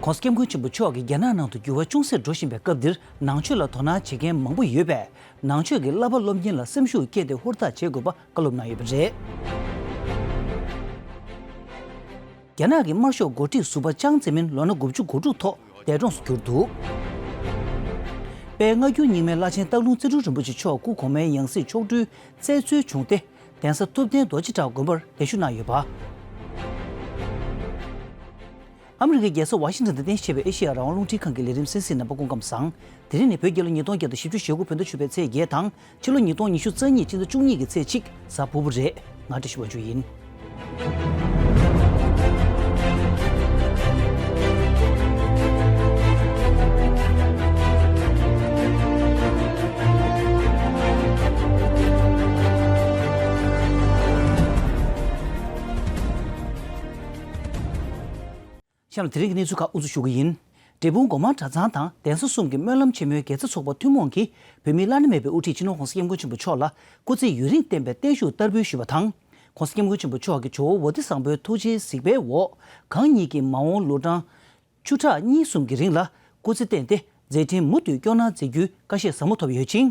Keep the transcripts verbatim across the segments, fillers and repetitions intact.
༸གོང་ས་༸སྐྱབས་མགོན་ཆེན་པོ་མཆོག་གིས་རྒྱ་ནག་ནང་དུ་འགྱུར་བ་ཅུང་ཟད་འགྲོ་བཞིན་པའི་སྐབས་འདིར་ནང་ཆོས་ལ་དོ་སྣང་བྱེད་མཁན་མང་པོ་ཡོད་པས། ནང་ཆོས་ཀྱི་བསླབ་པ་སློབ་གཉེར་ལ་སེམས་ཤུགས་བསྐྱེད་དེ་ཧུར་ཐག་བྱེད་དགོས་པ་བཀའ་སློབ་གནང་ཡོད་པ་རེད། རྒྱ་ནག་གི་དམར་ཤོག་འགོ་ཁྲིད་ཟུར་པ་ཅང་ཙེ་མིན་ལོ་ན་དགུ་བཅུ་གོ་དྲུག་ཐོག་འདས་གྲོངས་སུ་གྱུར་འདུག། དཔལ་སྔ་འགྱུར་རྙིང་མའི་བླ་ཆེན་སྟག་ལུང་རྩེ་སྤྲུལ་རིན་པོ་ཆེ་མཆོག་སྐུ་གོང་མའི་ཡང་སྲིད་མཆོག་སྤྲུལ་སྩལ་སྲོལ་བྱུང་སྟེ། གདན་ས་ཐུབ་བསྟན་རྡོ་རྗེ་བྲག་དགོན་པར་གདན་ཞུ་གནང་ཡོད་པ། ཨ་མི་རི་ཀའི་རྒྱལ་ས་ཝ་ཤིང་ཊོན་དུ་རྟེན་གཞི་བྱས་པའི་ཨེ་ཤེ་ཡ་རང་དབང་རླུང་འཕྲིན་ཁང་གི་ལས་རིམ་གསན་གཟིགས་རྣམ་པ་སྐུ་ཁམས་བཟང་། དེ་རིང་ནི་བོད་རྒྱལ་ལོ་ཉིས་སྟོང་བརྒྱ་དང་བཞི་བཅུ་ཞེ་དགུ་ཕན་ཟླ་བཅུ་པའི་ཚེས་བརྒྱད་དང་ཕྱི་ལོ་ཉིས་སྟོང་ཉི་ཤུ་རྩ་གཉིས་སྤྱི་ཟླ་བཅུ་གཉིས་ཀྱི་ཚེས་གཅིག་གཟའ་ཕུར་བུ་རེད། ང་བཀྲ་ཤིས་དབང་ཕྱུག་ཡིན། གཤམ་ལ་དེ་རིང་གི་གནས་ཚུལ་ཁག་དབུ་འཛུགས་ཞུ་གི་ཡིན། འབྲས་སྤུངས་སྒོ་མང་གྲྭ་ཚང་དང་གདན་ས་གསུམ་གྱི་སྨོན་ལམ་ཆེན་མོའི་དགེ་རྩ་ཚོགས་པ་ཐུན་མོང་གིས་བོད་མིའི་བླ་ན་མེད་པའི་དབུ་ཁྲིད་སྤྱི་ནོར་༸གོང་ས་༸སྐྱབས་མགོན་ཆེན་པོ་མཆོག་ལ་སྐུ་ཚེ་ཡུན་རིང་བརྟན་པའི་བརྟན་བཞུགས་བསྟར་འབུལ་ཞུས་པ་དང་།༸གོང་ས་༸སྐྱབས་མགོན་ཆེན་པོ་མཆོག་གིས་ཇོ་བོ་བོ་དྷི་སམ་བྷོའི་ཐུགས་རྗེའི་གཟིགས་པའི་འོག་གང་ཉིད་ཀྱི་མ་འོངས་ལོ་གྲངས་བཅུ་ཕྲག་གཉིས་གསུམ་གྱི་རིང་ལ་སྐུ་ཚེ་བརྟན་ཏེ་མཛད་འཕྲིན་མུ་མཐུད་སྐྱོང་གནང་མཛད་རྒྱུའི་བཀའ་བཤད་ཟབ་མོ་ཐོབ་ཡོད་ཅིང་།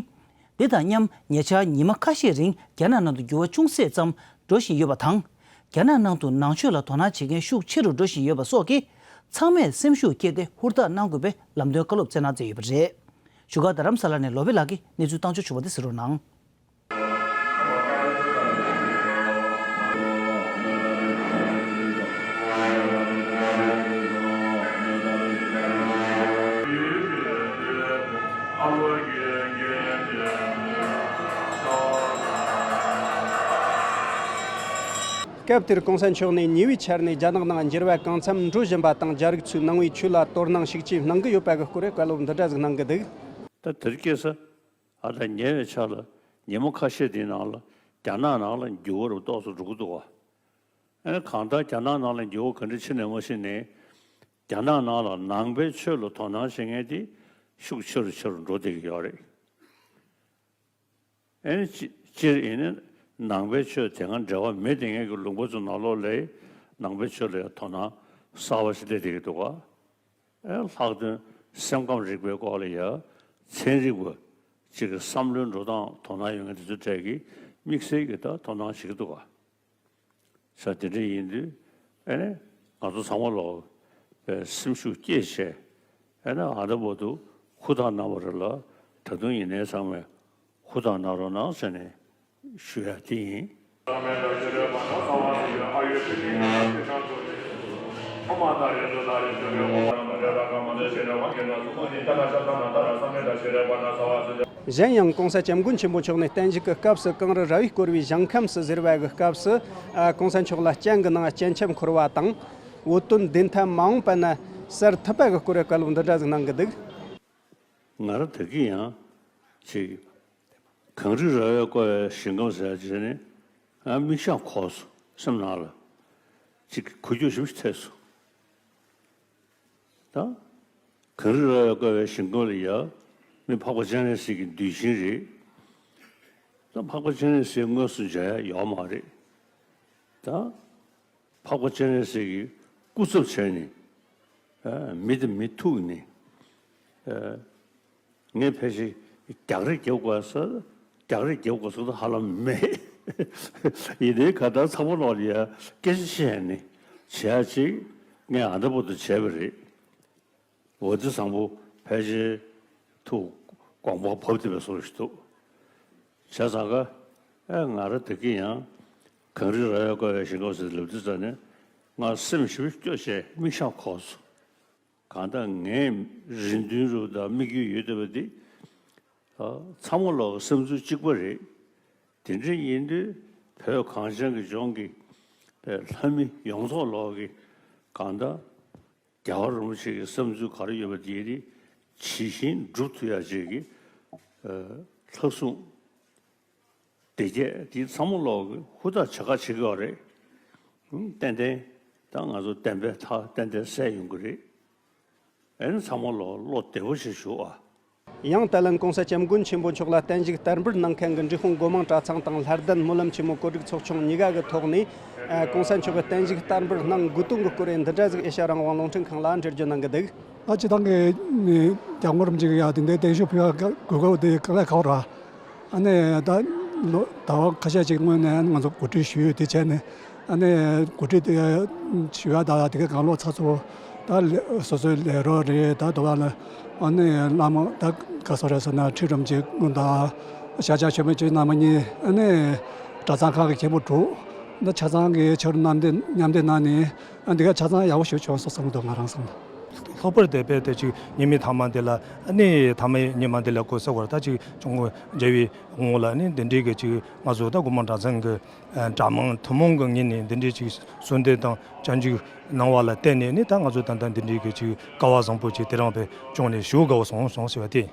འདི་དང་མཉམ་ཉེ་ཆར་ཉི་མ་ཁ་ཤས་རིང་རྒྱ་ནག་ནང་དུ་འགྱུར་བ་ཅུང་ཟད་ཙམ་འགྲོ་བཞིན་ཡོད་པ་དང་། རྒྱ་ནག་ནང་དུ་ནང་ཆོས་ལ་དོ་སྣང་བྱེད་མཁན་ཤུགས་ཆེ་རུ་འགྲོ་བཞིན་ཡོད་པ་སོགས་ཀྱིས་ཚང་མས་སེམས་ཤུགས་བསྐྱེད་དེ་ཧུར་ཐག་གནང་དགོས་པའི་ལམ་སྟོན་བཀའ་སློབ་སྩལ་གནང་མཛད་ཡོད་པ་རེད། བཞུགས་སྒར་རྡ་རམ་ས་ལ་ནས་ལོ་པེ་ལགས་ཀྱིས་གནས་ཚུལ་བཏང་འབྱོར་བྱུང་བ་དེ་གསན་རོགས་གནང་། སྐབས་དེར་གོང་ས་མཆོག་ནས་ཉེ་བའི་ཆར་ནས་རྒྱ་ནག་ནང་འགྱུར་བ་གང་འཚམ་འགྲོ་བཞིན་པ་དང་། རྒྱ་རིགས་ཚོས་ནང་པའི་ཆོས་ལ་དོ་སྣང་ཤུགས་ཆེ་གནང་གི་ཡོད་པ་གི་སྐོར་བཀའ་སློབ་འདི་འདྲ་ཟིག་གནང་གི་འདུག། ད་དེར་སྐྱེས་ས། ཨ། ད་ཉེ་བའི་ཆར་ལ་ཉི་མ་ཁ་ཤས་དེའི་ནང་ལ་རྒྱ་ནག་ནང་ལ་འགྱུར་བ་རུ་ཏོག་ཙམ་འགྲོ་གི་འདུག་བ། ཨ་ནི་གང་ལྟར་རྒྱ་ནག་ནང་ལ་འགྱུར་བ་ག་འདྲ་ཕྱིན་ནས་མ་ཕྱིན་ནས། རྒྱ་ནག་ནང་ལ་ནང་པའི་ཆོས་ལ་དོ་སྣང་བྱེད་མཁན་དེ་ཤུགས་ཆེ་རུ་ཆེ་རུ་འགྲོ་བསྡད་ཀྱི་ཡོད་རེད། ཨ་ནི་སྤྱི་སྤྱིར་ཡིན་ན་ནང་པའི་ཆོས་དེ་སྔ་འབྲེལ་བ་མེད་བསྡད་མཁན་གྱི་ལུང་པ་ཚོ་ནང་ལོགས་ལ་ནང་པའི་ཆོས་ལ་ཡང་དོ་སྣང་གསར་པ་ཞིག་སླེབས་བསྡད་ཀྱི་འདུག་ག། ཨེ། ལྷག་དོན་སེམས་ཁམས་རིག་པའི་སྐོར་ལ་ཡ་ཚན་རིག་པ་གཅིག་གི་བསམ་བློའི་འགྲོ་སྟངས་དོ་སྣང་ཡོད་མཁན་དེ་ཚོའི་གྲས་ཀྱིས་དམིགས་བསལ་གྱི་ད་དོ་སྣང་བྱེད་ཀྱི་འདུག་ག། ས་དེ་འདྲ་ཡིན་དུས་ཨེ་ནས་ང་ཚོ་ཚང་མ་ལོག་པའི་སེམས་ཤུགས་བསྐྱེད་བྱས་ཨེ་ནས་ཨ་ད་བར་དུ་ཧུར་ཐག་གནང་བ་རེད་ལ། ད་དུང་ཡིན་ནའི་ཚང་མས་ཧུར་ཐག་གནང་རོགས་གནང་ཟེར་ནས་ཞུ་ཡ་དེ་ཡིན། གཞན་ཡང་གོང་ས་སྐྱབས་མགོན་ཆེན་པོ་མཆོག་ནས་བརྟན་བཞུགས་ཀྱི་སྐབས་སུ་གངས་རི་ར་བས་བསྐོར་བའི་ཞིང་ཁམས་སུ་ཟེར་བ་གི་སྐབས་སུ། ཨ། གོང་ས་མཆོག་ལ་སྤྱན་གྱི་ནང་སྤྱན་ཆབ་འཁོར་བ་དང་། འོད་སྟོན་བདེན་མཐའ་མ་འོངས་པ་ན་གསལ་ཐུབ་པ་གི་སྐོར་བའི་བཀའ་སློབ་འདི་འདྲ་ཟིག་གནང་གི་འདུག། ང་རང་ད་གིན་ཡང་ཅིག་གངས་རི་ར་བས་བསྐོར་བའི་ཞིང་ཁམས་ཟེར་བྱས་ནས་ང་མིག་ཤེལ་འཁོར་སོང་། སེམས་ནང་ལ་ཅིག་འགུལ་སྐྱོད་ཞིབ་ཅིག་ཐེབས་སོང་། ད་གངས་རི་ར་བས་བསྐོར་བའི་ཞིང་ཁམས་ལ་ཡ་མི་འཕགས་པ་སྤྱན་རས་གཟིགས་ཀྱི་གདུལ་ཞིང་རེད། ད་འཕགས་པ་སྤྱན་རས་གཟིགས་དངོས་སུ་མཇལ་ཡ་ཡོད་མ་རེད། ད་འཕགས་པ་སྤྱན་རས་གཟིགས་ཀྱི་སྐུ་ཚབ་བྱས་ནས་ཨ་མི་དང་མི་ཐུག་ནས་ཨ་ངས་ཕལ་ཆེར་རྒྱག་རེས་རྒྱབ་དགོས་ས། རྒྱག་རེས་རྒྱབ་དགོས་ས་ཧ་ལམ་མེད། ཡིན་ནའི་ག་ད་ཚང་མ་ལོག་ལ་ཡ་སྐད་ཆ་བཤད་ནས་བྱེད་ཡ་ཅིག་ངས་ཨ་ད་བར་དུ་བྱས་པ་རེད། འོ་དེ་བཟང་པོ་ཕལ་ཆེར་ཐུགས་དགོངས་པ་བབས་བསྡད་པའི་བཟོ་ཞིག་འདུག། བྱས་ཙང་ཀ་ཨེ་ང་རང་ད་གིན་ཡང་གངས་རི་ར་བས་བསྐོར་བའི་ཞིང་ཁམས་ཟེར་ལབ་དུས་ཙ་ནས་ང་སེམས་ཞིབ་སྐྱོ་བྱས་མིག་ཤེལ་འཁོར་སོང་། གང་ལྟར་ངའི་རེ་འདུན་རུ་དང་དམིགས་ཡུལ་ཡོད་བསྡད་པ་འདི་ཨ་ཚང་མ་ལོག་གི་བསམ་ཚུལ་གཅིག་པ་རེད། དེ་འདྲ་ཡིན་དུས་བོད་གངས་ཅན་གྱི་ལྗོངས་ཀྱི་ལྷ་མི་ཡོངས་རྫོགས་ལོག་གི་གང་ལྟར་རྒྱལ་བ་རིན་པོ་ཆེ་གི་བསམ་ཚུལ་ག་རེ་ཡོད་པ་དེ་ཡི་རིགས་ཇི་བཞིན་སྒྲུབ་ཐུབ་ཡ་ཅིག་གི་ཨ་ལྷག་བསམ་དེ་གས་དེ་ཚང་མ་ལོག་གི་ཧུར་ཐག་བྱེད་ཁ་བྱེད་ཀྱི་ཡོད་རེད། ཧུམ། ཏན་ཏན་ད་ང་ཚོ་བདེན་པའི་མཐའ་ཏན་ཏན་གསལ་ཡོང་གི་རེད། ཨེ་ནི་ཚང་མ་ལོག་བློ་བདེ་པོ་ཞིག་ཞུ་ཨ། ཡང་ད་ལན་གོང་ས་སྐྱབས་མགོན་ཆེན་པོ་མཆོག་ལ་བརྟན་བཞུགས་དར་འབུལ་གནང་མཁན་གྱི་འབྲི་གུང་སྒོ་མང་གྲྭ་ཚང་དང་ལྷ་ལྡན་སྨོན་ལམ་ཆེན་མོ་གོ་སྒྲིག་ཚོགས་ཆུང་གཉིས་ཀ་གི་ཐོག་ནས། ཨ། གོང་ས་མཆོག་གི་བརྟན་བཞུགས་དར་འབུལ་གནང་དགོས་དོན་གྱི་སྐོར་འདི་འདྲ་ཟིག་ཨེ་ཤ་རང་དབང་རླུང་འཕྲིན་ཁང་ལ་འགྲེལ་བརྗོད་གནང་གི་འདུག་ད་སྤྱི་བཏང་གི་རྒྱལ་ངོ་རིམ་གཅིག་ཡ་དེ་འདྲའི་བརྟན་བཞུགས་ཕུལ་བ་དགོས་སྐབས་དེ་དཀའ་ལས་ཁག་པོ་རེད། ཨ་ནི་ད་ལོ་ཟླ་བ་ཁ་ཤས་ཅིག་སྔོན་ནས་ང་ཚོ་གོ་སྒྲིག་ཞུས་ཡོད། དེ་བྱས་ནས་ཨ་ནི་གོ་སྒྲིག་དེ་ཞུ་ཡ་ད་དེ་གའི་གང་ལོག་ཚ་ཚོ་ད་ལས་སོ་སོའི་ལས་རོགས་རེད། ད་དུ་བ་ལ་ཨ་ནི་བླ་མ་ད་ག་སོ་རེད་ཟེར་ན་ཁྲི་རིན་པོ་ཆེ་དང་ཤཱཀྱ་ཆོས་མེད་ཆོས་རྣམ་གཉིས། ཨ་ནི་གྲྭ་ཚང་ཁག་གི་མཁན་པོ་དྲུག་ད་ཆ་ཚང་གི་ཆོས་རིག་མཉམ་སྡེ་མཉམ་སྡེབ་གནང་ནས་ཨ་འདི་ག་ཆ་ཚང་ཡག་པོ་ཞིག་བྱུང་སོང་བསམ་གྱི་འདུག་ང་རང་བསམ་ན། ལྷག་པར་དུ་དཔེ་དེ་ཅིག་ཉི་མའི་ཐ་མ་འདི་ལ་ཨ་ནི་ཐ་མའི་ཉི་མ་འདི་ལ་གོ་ས་བར་ད་ཅིག་ཅུང་མཇལ་བའི་ངོ་ལ་ཨ་ནི་འདི་འདྲའི་གི་ཅིག་ང་ཚོ་ད་སྒོ་མང་གྲྭ་ཚང་གི་གྲྭ་མང་ཐུན་མོང་གི་ངོས་ནས་འདི་འདྲའི་ཅིག་གསོལ་འདེབས་དང་བྱང་ཆུབ་གནང་བ་ལ་བརྟེན་ནས་ནི་ད་ང་ཚོ་ད་ལྟ་འདི་འདྲའི་གི་ཅིག་སྐལ་བ་བཟང་པོ་ཅིག་དེ་རིང་དཔེ་བྱུང་ནས་ཞེ་དགའ་བོ་སོང་སོང་ཟེར་བ་དེ།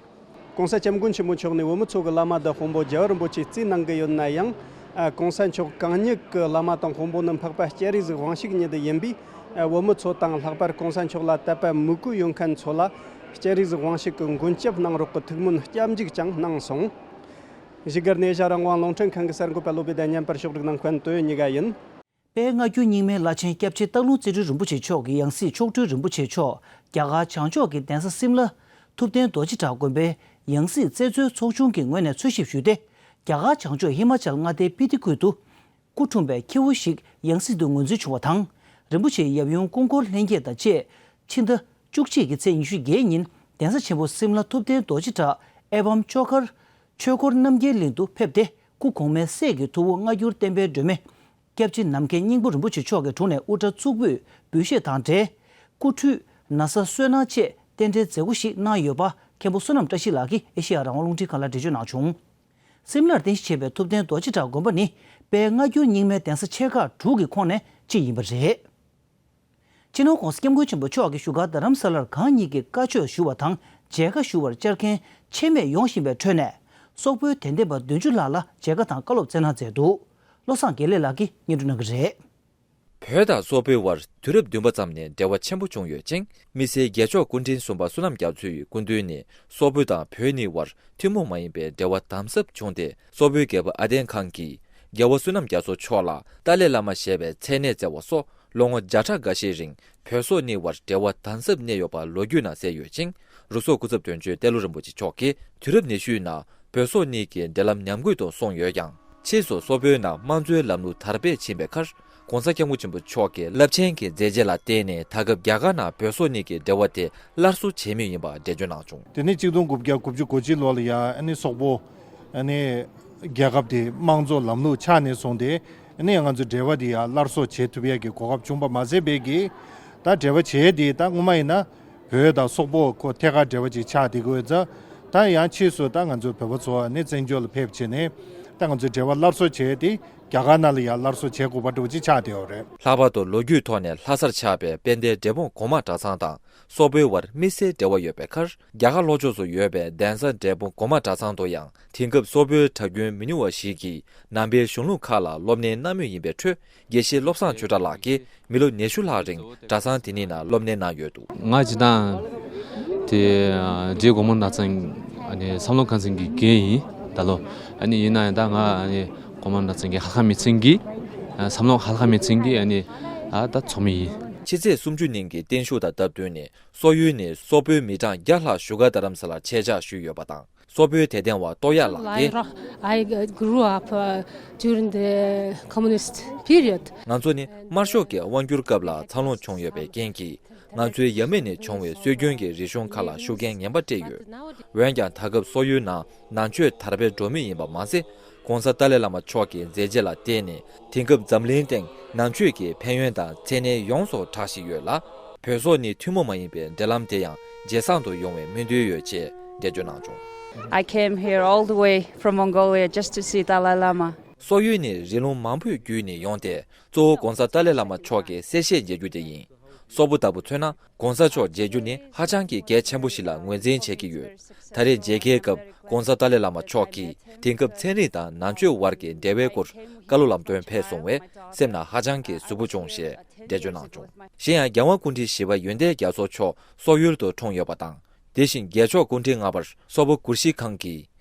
གོང་ས་སྐྱབས་མགོན་ཆེན་པོ་མཆོག་ནས་བོད་མི་ཚོ་གི་བླ་མ་དང་དཔོན་པོ་རྒྱལ་བ་རིན་པོ་ཆེ་བརྩིས་གནང་གི་ཡོད་ན་ཡང་། ཨ། གོང་ས་མཆོག་གང་ཉིད་ཀྱི་བླ་མ་དང་དཔོན་པོ་ནི་འཕགས་པ་སྤྱན་རས་གཟིགས་དབང་ཕྱུག་ཉིད་ཡིན་པས། ཨ། བོད་མི་ཚོ་དང་ལྷག་པར་གོང་ས་མཆོག་ལ་དད་པ་མོས་གུས་ཡོད་མཁན་ཚོ་ལ་སྤྱན་རས་གཟིགས་དབང་ཕྱུག་གི་མགོན་སྐྱབས་གནང་རོགས་ཀྱི་ཐུགས་སྨོན་སྐྱབས་འཇུག་ཀྱང་གནང་སོང་། བཞུགས་སྒར་ནས་ཨེ་ཤ་རང་དབང་རླུང་འཕྲིན་ཁང་གི་གསར་འགོད་པ་བློ་བདེ་དང་བརྙན་པར་ཕྱོགས་སྒྲིག་གནང་མཁན་དོན་གཉིས་ཀ་ཡིན། དཔལ་སྔ་འགྱུར་རྙིང་མའི་བླ་ཆེན་སྐྱབས་རྗེ་སྟག་ལུང་རྩེ་སྤྲུལ་རིན་པོ་ཆེ་མཆོག་གི་ཡང་སྲིད་མཆོག་སྤྲུལ་རིན་པོ་ཆེ་མཆོག་རྒྱ་གར་བྱང་ཕྱོགས་ཀྱི་གདན་ས་སིམ་ལ་ཐུབ་བསྟན་རྡོ་རྗེ་བྲག་དགོན་པའི་ཡང་སྲིད་བཙན་འཛུལ་ཚོགས་ཆུང་གི་ངོས་ནས་འཚོལ་ཞིབ་ཞུས་ཏེ། རྒྱ་གར་བྱང་ཕྱོགས་ཧི་མ་ཅལ་མངའ་སྡེའི་སྤི་ཏི་ཁུལ་དུ་སྐུ་འཁྲུངས་པའི་ཁྱེའུ་ཞིག་ཡང་སྲིད་དུ་ངོས་འཛིན་བྱུང་བ་དང་། རིན་པོ་ཆེའི་ཡབ་ཡུམ་སྐུ་འཁོར་ལྷན་རྒྱས་དང་བཅས་ཕྱི་ཟླ་བཅུ་གཅིག་གི་ཚེས་ཉི་ཤུ་བརྒྱད་ཉིན་གདན་ས་ཆེན་པོ་སིམ་ལ་ཐུབ་བསྟན་རྡོ་རྗེ་བྲག་ཨེ་བམ་ཆོས་སྒར་ཆོས་འཁོར་རྣམ་རྒྱལ་གླིང་དུ་ཕེབས་ཏེ། སྐུ་གོང་མའི་སྲས་ཀྱི་ཐུ་བོ་སྔ་འགྱུར་བསྟན་པའི་སྒྲོན་མེ་སྐྱབས་རྗེ་ནམ་མཁའི་སྙིང་པོ་རིན་པོ་ཆེ་མཆོག་གི་དྲུང་ནས་དབུ་སྐྲ་གཙུག་ཕུད་འབུལ་བཞེས་དང་འབྲེལ། སྐུ་ཁྲུས་ན་བཟའ་སོལ་སྣང་བཅས་རྟེན་འབྲེལ་མཛད་སྒོ་ཞིག་གནང་ཡོད་པ་མཁན་པོ་བསོད་ནམས་བཀྲ་ཤིས་ལགས་ཀྱིས་ཨེ་ཤེ་ཡ་རང་དབང་རླུང་འཕྲིན་ཁང་ལ་འགྲེལ་བརྗོད་གནང་བྱུང་། སིམ་ལར་རྟེན་གཞི་བྱས་པའི་ཐུབ་བསྟན་རྡོ་རྗེ་བྲག་དགོན་པ་ནི་དཔལ་སྔ་འགྱུར་རྙིང་མའི་གདན་ས་ཆེ་ཁག་དྲུག་གི་ཁོངས་ནས་གཅིག་ཡིན་པ་རེད། སྤྱི་ནོར་༸གོང་ས་༸སྐྱབས་མགོན་ཆེན་པོ་མཆོག་གིས་བཞུགས་སྒར་རྡ་རམ་ས་ལར་གང་ཉིད་ཀྱིས་བཀའ་ཆོས་ཞུ་བ་དང་མཇལ་ཁ་ཞུ་བར་བཅར་མཁན་ཆད་མེད་ཡོང་བཞིན་པའི་ཁྲོད་ནས། སོག་པོའི་དད་ལྡན་པ་བདུན་ཅུ་ལྷག་ལ་མཇལ་ཁ་དང་བཀའ་སློབ་སྩལ་གནང་མཛད་འདུག་བློ་བཟང་དགེ་ལེགས་ལགས་ཀྱིས་སྙན་སྒྲོན་གནང་གི་རེད། བོད་དང་སོག་པོའི་དབར་དུས་རབས་བདུན་པ་ཙམ་ནས་འབྲེལ་བ་ཆེན་པོ་བྱུང་ཡོད་ཅིང་། དམིགས་བསལ་རྒྱལ་མཆོག་སྐུ་ཕྲེང་གསུམ་པ་བསོད་ནམས་རྒྱ་མཚོའི་སྐུ་མདུན་ནས་སོག་པོ་དང་བོད་གཉིས་དབར་ཐུན་མོང་མ་ཡིན་པའི་འབྲེལ་བ་དམ་ཟབ་བྱུང་སྟེ། སོག་པོའི་རྒྱལ་པོ་ཨ་ཏན་ཁཱན་གྱིས་རྒྱལ་བ་བསོད་ནམས་རྒྱ་མཚོ་མཆོག་ལ་ཏཱ་ལའི་བླ་མ་ཞེས་པའི་མཚན་གནས་བསྩལ་བ་སོགས། ལོ་ངོ་བརྒྱ་ཕྲག་འགའ་ཤས་རིང་བོད་སོག་གཉིས་དབར་འབྲེལ་བ་དམ་ཟབ་གནས་ཡོད་པ་ལོ་རྒྱུས་ནང་གསལ་ཡོད་ཅིང་། རུ་སོག་སྐུ་ཚབ་དོན་གཅོད་ཏེ་ལོ་རིན་པོ་ཆེ་མཆོག་གིས་དུས་རབས་ཉི་ཤུའི་ནང་བོད་སོག་གཉིས་ཀྱི་འབྲེལ་ལམ་ཉམས་རྒུད་དུ་སོང་ཡོད་ཀྱང་། ཕྱིས་སུ་སོག་པོའི་ནང་དམངས་གཙོའི་ལམ་ལུགས་དར་སྤེལ་ཕྱིན་པའི་ཁར། ༸གོང་ས་༸སྐྱབས་མགོན་ཆེན་པོ་མཆོག་གི་རླབས་ཆེན་གྱི་མཛད་རྗེས་ལ་བརྟེན་ནས། ད་སྐབས་རྒྱ་གར་ནང་བོད་སོག་གཉིས་ཀྱི་འབྲེལ་བ་དེ་སླར་གསོ་བྱེད་མུས་ཡིན་པ་འགྲེལ་བརྗོད་གནང་བྱུང་། དེ་ནི་གཅིག་སྟོང་དགུ་བརྒྱ་དགུ་བཅུ་གོ་གཅིག་ལོ་ལ་ཡ་ཨ་ནི་སོག་པོ་ཨ་ནི་རྒྱལ་ཁབ་དེ་དམངས་གཙོ་ལམ་ལུགས་ཆགས་ནས་བཟུང་སྟེ། ཨ་ནི་ང་ཚོའི་འབྲེལ་བ་དེ་ཡ་སླར་གསོ་བྱེད་ཐུབ་ཡ་གི་གོ་སྐབས་བྱུང་པ་མ་ཟད་པའི་གི། ད་འབྲེལ་བ་བྱེད་དེ་ད་སྔོན་མ་ཡིན་ན་བོད་དང་སོག་པོ་ཁོ་ཐད་ཀར་འབྲེལ་བ་ཅིག་ཆགས་བསྡད་ཀྱི་ཡོད་ཙང་། ད་ཡང་ཕྱིས་སུ་ད་ང་ཚོའི་བོད་པ་ཚོ་ཨ་ནི་བཙན་བྱོལ་ལ་ཕེབས་བྱས་ནས་ད་ང་ཚོའི་འབྲེལ་བ་སླར་གསོ་བྱས་ཏེ་རྒྱ་གར་ནང་ལ་ཡང་སླར་གསོ་བྱེད་དགོས་པ་འདྲ་བོ་ཅིག་ཆགས་བསྡད་ཡོད་རེད། ལྷག་པར་དུ་ལོ་རྒྱུས་ཐོག་ནས་ལྷ་སར་ཆགས་པའི་དཔལ་ལྡན་འབྲས་སྤུངས་སྒོ་མང་གྲྭ་ཚང་དང་སོག་པོའི་དབར་དམིགས་བསལ་འབྲེལ་བ་ཡོད་པའི་ཁར། རྒྱ་གར་ལྷོ་ཕྱོགས་སུ་ཡོད་པའི་གདན་ས་འབྲས་སྤུངས་སྒོ་མང་གྲྭ་ཚང་དུ་ཡང་། དེང་སྐབས་སོག་པོའི་གྲྭ་རྒྱུན་མི་ཉུང་བ་ཞིག་གིས་ནང་པའི་གཞུང་ལུགས་ཁག་ལ་སློབ་གཉེར་གནང་མུས་ཡིན་པའི་ཁྲོད། དགེ་བཤེས་བློ་བཟང་ཆོས་གྲགས་ལགས་ཀྱིས་མི་ལོ་ཉི་ཤུ་ལྷག་རིང་གྲྭ་ཚང་དེ་གཉིས་ནང་སློབ་གཉེར་གནང་ཡོད་འདུག། ང་སྤྱིར་བཏང་དེ་རྗེ་སྒོ་མང་གྲྭ་ཚང་ཨ་ནི་བསམ་བློ་ཁང་ཚན་གྱི་འགན་ཡིན་ད་ལོ། ཨ་ནི་ཡིན་ན་ཡང་ད་ང་ཨ་ནི་སྒོ་མང་གྲྭ་ཚང་གི་ཧ་ལས་ཁ་མི་ཚན་གྱི་བསམ་བློ་ཧ་ལས་ཁ་མི་ཚན་གྱི་ཨ་ནི་ཨ་ད་ཚོགས་མི་ཡིན། ཕྱི་ཚེས་སུམ་ཅུ་ཉིན་གྱི་བརྟན་བཞུགས་དང་སྟབས་བསྟུན་ནས་སོག་ཡུལ་ནས་སོག་པོའི་མི་གྲངས་བརྒྱ་ལྷག་བཞུགས་སྒར་རྡ་རམ་ས་ལར་ཆེད་བཅར་ཞུས་ཡོད་པ་དང་། སོག་པོའི་དད་ལྡན་བ་ཏོག་ཡ་ལགས་ཀྱིས། I grew up, uh, during the communist period. ང་ཚོ་ནི་དམར་ཤོག་གི་དབང་སྒྱུར་སྐབས་ལ་འཚར་ལོངས་བྱུང་ཡོད་པའི་རྐྱེན་གྱིས། ང་ཚོའི་ཡབ་མེས་ནས་བྱུང་བའི་སྲོལ་རྒྱུན་གྱི་རིག་གཞུང་ཁག་ལ་ཤུགས་རྐྱེན་ངན་པ་སྤྲད་ཡོད། འོན་ཀྱང་ད་སྐབས་སོག་ཡུལ་ནང་ནང་ཆོས་དར་སྤེལ་འགྲོ་མུས་ཡིན་པ་མ་ཟད། ༸གོང་ས་ཏཱ་ལའི་བླ་མ་མཆོག་གི་མཛད་རྗེས་ལ་བརྟེན་ནས། དེང་སྐབས་འཛམ་གླིང་སྟེང་ནང་ཆོས་ཀྱི་ཕན་ཡོན་དང་མཚན་གནས་ཡོངས་སུ་གྲགས་བཞིན་ཡོད་ལ། བོད་སོག་གཉིས་ཐུན་མོང་མ་ཡིན་པའི་འབྲེལ་ལམ་དེ་ཡང་ཇེ་བཟང་དུ་ཡོང་བའི་སྨོན་འདུན་ཡོད་ཅེས་འགྲེལ་བརྗོད་གནང་བྱུང་། I came here all the way from Mongolia just to see Dalai Lama. སོག་ཡུལ་ནས་རི་ལུང་མང་པོས་བརྒྱུད་ནས་ཡོང་སྟེ། གཙོ་བོ་༸གོང་ས་ཏཱ་ལའི་བླ་མ་མཆོག་གི་གསལ་བཤད་མཇལ་རྒྱུ་དེ་ཡིན། སོག་པོ་ལྟ་བུ་མཚོན་ན། ༸གོང་ས་མཆོག་མཇལ་རྒྱུ་ནི་ཧ་ཅང་གི་གལ་ཆེན་པོ་ཞིག་ལ་ངོས་འཛིན་བྱེད་ཀྱི་ཡོད། ད་རེས་མཇལ་ཁའི་སྐབས་༸གོང་ས་ཏཱ་ལའི་བླ་མ་མཆོག་གིས་དེང་སྐབས་ཚན་རིག་དང་ནང་ཆོས་དབར་གྱི་འབྲེལ་བའི་སྐོར་བཀའ་སློབ་ལམ་སྟོན་ཕེབས་སོང་བས་སེམས་ནང་ཧ་ཅང་གི་ཟུག་པོ་བྱུང་ཞེས་འགྲེལ་བརྗོད་གནང་བྱུང་། གཞན་ཡང་རྒྱལ་དབང་སྐུ་ཕྲེང་བཞི་པ་ཡོན་ཏན་རྒྱ་མཚོ་མཆོག་སོག་ཡུལ་དུ་འཁྲུངས་ཡོད་པ་དང་། དེ་བཞིན་རྒྱལ་མཆོག་སྐུ་ཕྲེང་ལྔ་པར་སོག་པོ་གུར་ཤི་ཁང་གི་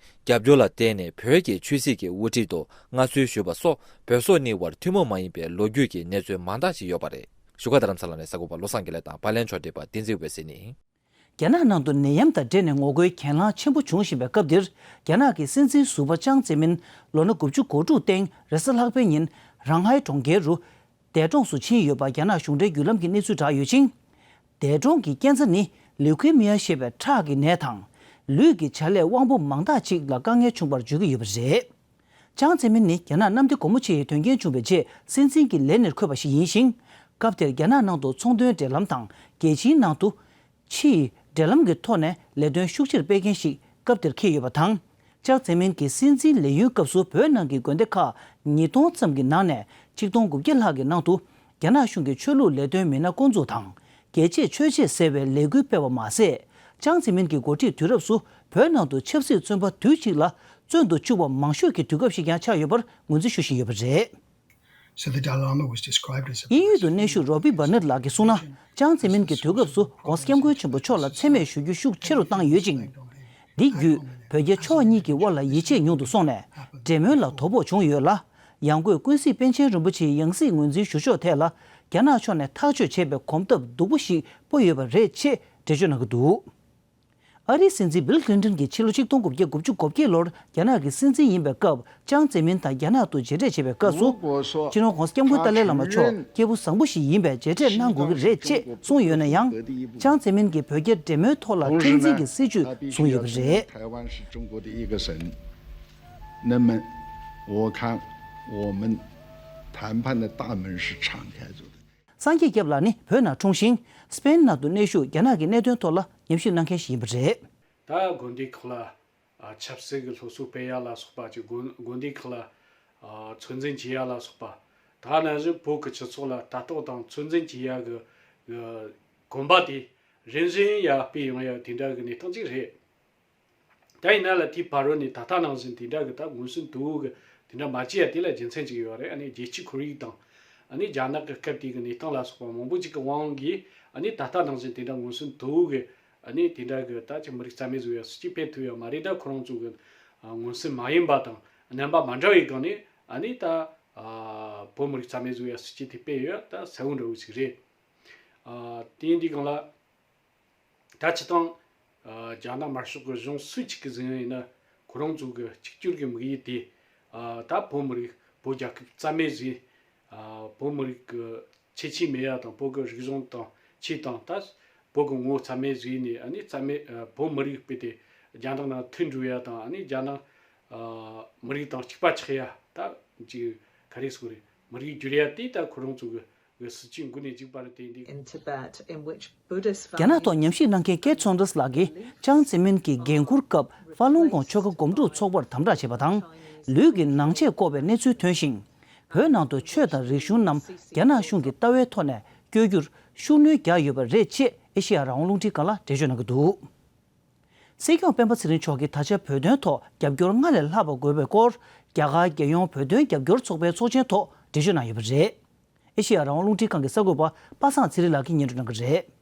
རྒྱབ་སྐྱོར་ལ་བརྟེན་ནས་བོད་ཀྱི་ཆོས་སྲིད་ཀྱི་དབུ་ཁྲིད་དུ་མངའ་གསོལ་ཞུས་པ་སོགས་བོད་སོག་གཉིས་བར་ཐུན་མོང་མ་ཡིན་པའི་ལོ་རྒྱུས་ཀྱི་གནས་ཚུལ་མང་དག་ཅིག་ཡོད་པ་རེད། བཞུགས་སྒར་རྡ་རམ་ས་ལ་ནས་གསར་འགོད་པ་བློ་བཟང་དགེ་ལེགས་དང་པར་ལེན་ཕྱོགས་སྒྲིག་པ་བསྟན་འཛིན་འོད་ཟེར་ནས། རྒྱ་ནག་ནང་དུ་ནད་ཡམས་དང་འབྲེལ་ནས་ངོ་རྒོལ་གྱེན་ལངས་ཆེན་པོ་བྱུང་བཞིན་པའི་སྐབས་འདིར། རྒྱ་ནག་གི་སྲིད་འཛིན་ཟུར་པ་ཅང་ཙེ་མིན་ལོ་ན་དགུ་བཅུ་གོ་དྲུག་སྟེང་རེས་གཟའ་ལྷག་པའི་ཉིན་རང་ཧའེ་གྲོང་ཁྱེར་རུ་འདས་གྲོངས་སུ་ཕྱིན་ཡོད་པ་རྒྱ་ནག་གཞུང་འབྲེལ་བརྒྱུད་ལམ་གྱི་གནས་ཚུལ་བསྒྲགས་ཡོད་ཅིང་། འདས་གྲོངས་ཀྱི་རྐྱེན་རྩ་ནི་ལིའུ་ཁེ་མི་ཡ་ཞེས་པའི་ཁྲག་གི་ནད་དང་། ལུས་ཀྱི་བྱ་ལས་དབང་པོ་མང་དག་ཅིག་ལ་དཀའ་ངལ་བྱུང་བར་བརྗོད་ཀྱི་ཡོད་པ་རེད། ཅང་ཙེ་མིན་ནི་རྒྱ་ནག་གནམ་བདེ་སྒོ་མོ་ཆེའི་དོན་རྐྱེན་བྱུང་བའི་རྗེས་སྲིད་འཛིན་གྱི་ལས་གནས་འཁོད་པ་ཞིག་ཡིན་ཞིང་། སྐབས་དེར་རྒྱ་ནག་ནང་དུ་ཚོང་དོན་འབྲེལ་ལམ་དང་རྒྱལ་སྤྱིའི་ནང་དུ་ཕྱིའི་འབྲེལ་ལམ་གྱི་ཐོག་ནས་ལས་དོན་ཤུགས་ཆེར་སྤེལ་མཁན་ཞིག་སྐབས་དེར་འཁེལ་ཡོད་པ་དང་། ཅང་ཙེ་མིན་གྱི་སྲིད་འཛིན་ལས་ཡུན་སྐབས་སུ་བོད་ནང་གི་དགོན་སྡེ་ཁག་ཉིས་སྟོང་ཙམ་གྱི་ནང་ནས་ཆིག་སྟོང་དགུ་བརྒྱ་ལྷག་གི་ནང་དུ་རྒྱ་ནག་གཞུང་གི་ཆོས་ལུགས་ལས་དོན་མི་སྣ་བསྐོ་འཛུགས་དང་རྒྱལ་གཅེས་ཆོས་གཅེས་ཟེར་བའི་ལས་འགུལ་སྤེལ་བ་མ་ཟད། ཅང་ཙེ་མིན་གྱི་འགོ་ཁྲིད་དུས་རབས་སུ་བོད་ནང་དུ་ཆབ་སྲིད་བཙོན་པ་དུས་གཅིག་ལ་བཙོན་དུ་བཅུག་པ་མང་ཤོས་ཀྱི་དུས་སྐབས་ཤིག་ཀྱང་ཆགས་ཡོད་པར་ངོས་འཛིན་ཞུ་བཞིན་ཡོད་པ་རེད། So the Dalai Lama was described as a དབྱིན་ཡུལ་དུ་གནས་བཞུགས་རོ་བྷི་བྷ་ནེར་ལགས་ཀྱིས་གསུངས་ན། ཅང་ཙེ་མིན་གྱི་དུས་སྐབས་སུ་༸གོང་ས་༸སྐྱབས་མགོན་ཆེན་པོ་མཆོག་ལ་མཚན་སྨད་ཞུ་རྒྱུ་ཤུགས་ཆེ་རུ་བཏང་ཡོད་ཅིང་། འདི་བརྒྱུད་བོད་རྒྱ་ཕྱོགས་གཉིས་ཀྱི་དབར་ལ་ཡིད་ཆེས་ཉུང་དུ་སོང་ནས་འབྲེལ་མོལ་ལ་དོ་ཕོག་བྱུང་ཡོད་ལ། ཡང་སྒོས་ཀུན་གཟིགས་པཎ་ཆེན་རིན་པོ་ཆེའི་ཡང་སྲིད་ངོས་འཛིན་ཞུ་ཕྱོགས་ཐད་ལ་རྒྱ་ནག་ཕྱོགས་ནས་ཐག་གཅོད་བྱས་པའི་གོམ་སྟབས་སྡུག་པོ་ཞིག་སྤོ་ཡོད་པ་རེད་ཅེས་འགྲེལ་བརྗོད་གནང་གི་འདུག་ཨ་རིའི་སྲིད་འཛིན་བིལ་ཀླིན་ཏོན་གྱིས་ཕྱི་ལོ་ཆིག་སྟོང་དགུ་བརྒྱ་དགུ་བཅུ་གོ་བརྒྱད་ལོར་རྒྱ་ནག་གི་སྲིད་འཛིན་ཡིན་པའི་སྐབས་ཅང་ཙེ་མིན་དང་རྒྱ་ནག་ཏུ་མཇལ་འཕྲད་བྱས་པའི་སྐབས་སུ། སྤྱི་ནོར་༸གོང་ས་༸སྐྱབས་མགོན་ཏཱ་ལའི་བླ་མ་མཆོག་སྐྱེས་བུ་བཟང་པོ་ཞིག་ཡིན་པས་མཇལ་འཕྲད་གནང་དགོས་ཀྱི་རེད་ཅེས་གསུངས་ཡོད་ན་ཡང་། ཅང་ཙེ་མིན་གྱིས་བོད་རྒྱ་འབྲེལ་མོལ་ཐོག་ལ་མཁྲེགས་འཛིན་གྱི་སྲིད་བྱུས་བཟུང་ཡོད་པ་རེད། 那么，我看我们谈判的大门是敞开着的。 སངས་རྒྱས་སྐྱབས་ལགས་ནི་བོད་ནང་འཁྲུངས་ཤིང་། སྤེན་ནང་དུ་གནས་བཞུགས་རྒྱ་ནག་གི་གནད་དོན་ཐོག་ལ་ཉམས་ཞིབ་གནང་མཁན་ཞིག་ཡིན་པ་རེད། ད་དགོན་སྡེ་ཁག་ལ་ཨ་ཆབ་སྲིད་ཀྱི་སློབ་གསོ་སྤེལ་ཡ་ལ་སོགས་པ་ཅིག་དགོན་དགོན་སྡེ་ཁག་ལ་ཨ་ཚོད་འཛིན་བྱེད་ཡ་ལ་སོགས་པ། ད་ནང་བཞིན་བོད་ཀྱི་སྤྱི་ཚོགས་ལ་ལྟ་རྟོག་དང་ཚོད་འཛིན་བྱེད་ཡ་གི་གི་གོམ་པ་དེ་རིམ་བཞིན་ཡར་སྤེལ་ཡོང་ཡ་དེ་འདྲ་གི་གནས་སྟངས་ཅིག་རེད། ད་ཡིན་ན་ལ་དེའི་བར་རོ་ནས་ད་ལྟ་ནང་བཞིན་དེ་འདྲ་གི་ད་མངོན་སུམ་དོད་གི་དེ་འདྲ་མ་བྱས་ཡ་དེ་ལ་རྒྱུ་མཚན་ཅིག་ཡོད་རེད། ཨ་ནི་རྒྱལ་སྤྱིའི་ཁོར་ཡུག་དང་ཨ་ནི་རྒྱ་ནག་གི་སྐབས་དེ་གི་གནས་སྟངས་ལ་སོགས་པ་མང་པོ་ཅིག་གི་དབང་གིས་ཨ་ནི་ད་ལྟ་ནང་བཞིན་དེ་འདྲ་མངོན་སུམ་དོད་གི་ཨ་ནི་དེ་འདྲ་གི་ད་ཅིག་མི་རིགས་རྩ་མེད་བཟོ་ཡ་སྲིད་ཇུས་སྤེལ་ཐུབ་ཡ་མ་རེད། ད་ཁོ་རང་ཚོ་གི་ཨ་མངོན་སུམ་མ་ཡིན་པ་དང་རྣམ་པ་མ་འདྲ་བའི་སྒང་ནས་ཨ་ནི་ད་ཨ་བོད་མི་རིགས་རྩ་མེད་བཟོ་ཡ་སྲིད་ཇུས་དེ་སྤེལ་ཡོད་ད་གསལ་བོ་འདྲ་བོ་ཞིག་རེད། ཨ་དེ་ཡིན་དུས་སྒང་ལ། ད་སྤྱིར་བཏང་། ཨ་རྒྱ་ནག་དམར་ཤོག་གི་གཞུང་སུ་གཅིག་གིས་ཟིན་ཡིན་ན་ཁོ་རང་ཚོ་གི་གཅིག་གྱུར་གྱི་དམིགས་ཡུལ་དེ་ཨ་ད་བོད་མི་རིགས་བོད་རྒྱལ་ཁབ་རྩ་མེད་བཟོས། ཨ་བོད་མི་རིགས་ཀྱི་ཁྱད་ཆོས་མེད་ཡ་དང་བོད་ཀྱི་རིག་གཞུང་དང་ཆོས་དང་ད་བོད་ཀྱི་ངོ་བོ་རྩ་མེད་བཟོས་ནས་ཨ་ནི་རྩ་མེད་ཨ་བོད་མི་རིགས་སྤེལ་ཏེ་རྒྱ་ནག་ནང་མཐུན་འགྲོ་ཡ་དང་ཨ་ནི་རྒྱ་ནག་ཨ་མི་རིགས་དང་གཅིག་པ་ཆགས་ཡ་ད་ཅིག་ག་རེ་ཟེར་དགོས་རེད། མི་རིགས་བསྒྱུར་ཡ་དེ་ད་ཁོ་རང་ཚོ་གི་གི་སྲིད་ཇུས་འགོ་ནས་འཇིག་པ་རེད་དེ་འདི། In Tibet, in which Buddhist རྒྱ་ནག་ཐོག་ཉམས་ཞིབ་གནང་མཁན་ཀེ་ཚོན་ཏུས་ལགས་ཀྱིས་ཅང་ཙེ་མིན་གྱི་འགན་འཁུར་སྐབས་ཧྥ་ལུང་ཀོང་ཆོལ་ཁ་སྒོམ་སྒྲུབ་ཚོགས་པར་དམ་དྲག་བྱས་པ་དང་། ལུས་ཀྱི་ནང་ཆས་བཀོག་པའི་གནས་ཚུལ་ཐོན་ཞིང་། བོད་ནང་དུ་ཆོས་དང་རིག་གཞུང་རྣམས་རྒྱ་ནག་གཞུང་གི་ལྟ་བའི་ཐོག་ནས་བསྐྱོད་རྒྱུར་ཤུགས་སྣོན་བརྒྱབ་ཡོད་པ་རེད་ཅེས་ཨེ་ཤེ་ཡ་རང་དབང་རླུང་འཕྲིན་ཁང་ལ་འགྲེལ་བརྗོད་གནང་གི་འདུག་སྲིད་སྐྱོང་སྤེན་པ་ཚེ་རིང་མཆོག་གིས་ད་ཆ་བོད་དོན་ཐོག་རྒྱབ་སྐྱོར་སྔར་ལས་ལྷག་པ་དགོས་པའི་སྐོར་རྒྱ་གར་རྒྱལ་ཡོངས་བོད་དོན་རྒྱབ་སྐྱོར་ཚོགས་པའི་ཚོགས་ཆེན་ཐོག་འགྲེལ་བརྗོད་གནང་ཡོད་པ་རེད། ཨེ་ཤེ་ཡ་རང་དབང་རླུང་འཕྲིན་ཁང་གི་གསར་འགོད་པ་པ་སངས་ཚེ་རིང་ལགས་ཀྱིས་སྙན་སྒྲོན་གནང་གི་རེད།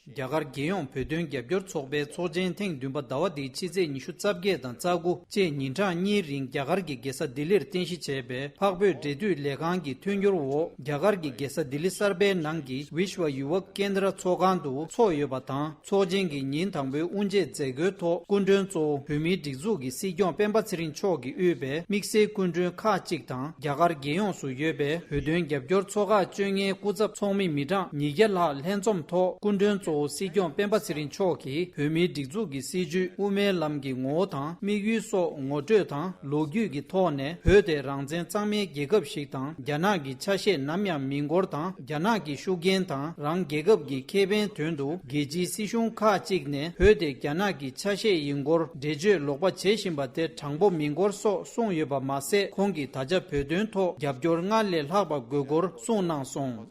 རྒྱ་གར་རྒྱལ་ཡོངས་བོད་དོན་རྒྱབ་སྐྱོར་ཚོགས་པའི་ཚོགས་ཆེན་ཐེངས་བདུན་པ་ཟླ་བ་འདིའི་ཕྱི་ཚེས་ཉི་ཤུ་རྩ་བརྒྱད་དང་རྩ་དགུ་བཅས་ཉིན་གྲངས་གཉིས་རིང་རྒྱ་གར་གྱི་རྒྱལ་ས་ལྡི་ལིར་རྟེན་གཞི་བྱས་པའི་འཕགས་བོད་འབྲེལ་མཐུད་ལས་ཁང་གི་མཐུན་འགྱུར་འོག་རྒྱ་གར་གྱི་རྒྱལ་ས་ལྡི་ལི་གསར་པའི་ནང་གི་Vishwa Yuva Kendra ཚོགས་ཁང་དུ་འཚོགས་ཡོད་པ་དང་། ཚོགས་ཆེན་གྱི་ཉིན་དང་པོའི་དབུ་འབྱེད་མཛད་སྒོའི་ཐོག་སྐུ་མགྲོན་གཙོ་བོ་བོད་མིའི་སྒྲིག་འཛུགས་ཀྱི་སྲིད་སྐྱོང་སྤེན་པ་ཚེ་རིང་མཆོག་གིས་དབུས་པའི་དམིགས་བསལ་སྐུ་མགྲོན་ཁག་ཅིག་དང་། རྒྱ་གར་རྒྱལ་ཡོངས་སུ་ཡོད་པའི་བོད་དོན་རྒྱབ་སྐྱོར་ཚོགས་ཁག་བཅོ་ལྔའི་སྐུ་ཚབ་ཚོགས་མི་མི་གྲངས་ཉིས་བརྒྱ་ལྷག་ལྷན་འཛོམས་ཐོག་སྐུ་མགྲོན་གཙོ་བོ་སྲིད་སྐྱོང་སྤེན་པ་ཚེ་རིང་མཆོག་གིས་བོད་མིའི་སྒྲིག་འཛུགས་ཀྱི་སྲིད་བྱུས་དབུ་མའི་ལམ་གྱི་ངོ་བོ་དང་དམིགས་ཡུལ་སོགས་ངོ་སྤྲོད་དང་། ལོ་རྒྱུས་ཀྱི་ཐོག་ནས་བོད་དེ་རང་བཙན་གཙང་མའི་རྒྱལ་ཁབ་ཞིག་དང་། རྒྱ་ནག་གི་ཆ་ཤས་ནམ་ཡང་མིན་སྐོར་དང་། རྒྱ་ནག་གི་ཤུགས་རྐྱེན་དང་རང་རྒྱལ་ཁབ་ཀྱི་ཁེ་ཕན་དོན་དུ་རྒྱལ་སྤྱིའི་སྲིད་གཞུང་ཁག་ཅིག་ནས་བོད་དེ་རྒྱ་ནག་གི་ཆ་ཤས་ཡིན་སྐོར་འགྲེལ་བརྗོད་ལོག་པ་བྱེད་བཞིན་པ་དེ་དྲང་པོ་མིན་སྐོར་སོགས་གསུངས་ཡོད་པ་མ་ཟད། ཁོང་གིས་ད་ཆ་བོད་དོན་ཐོག་རྒྱབ་སྐྱོར་སྔར་ལས་ལྷག་པ་དགོས་སྐོར་གསུངས་གནང་སོང་།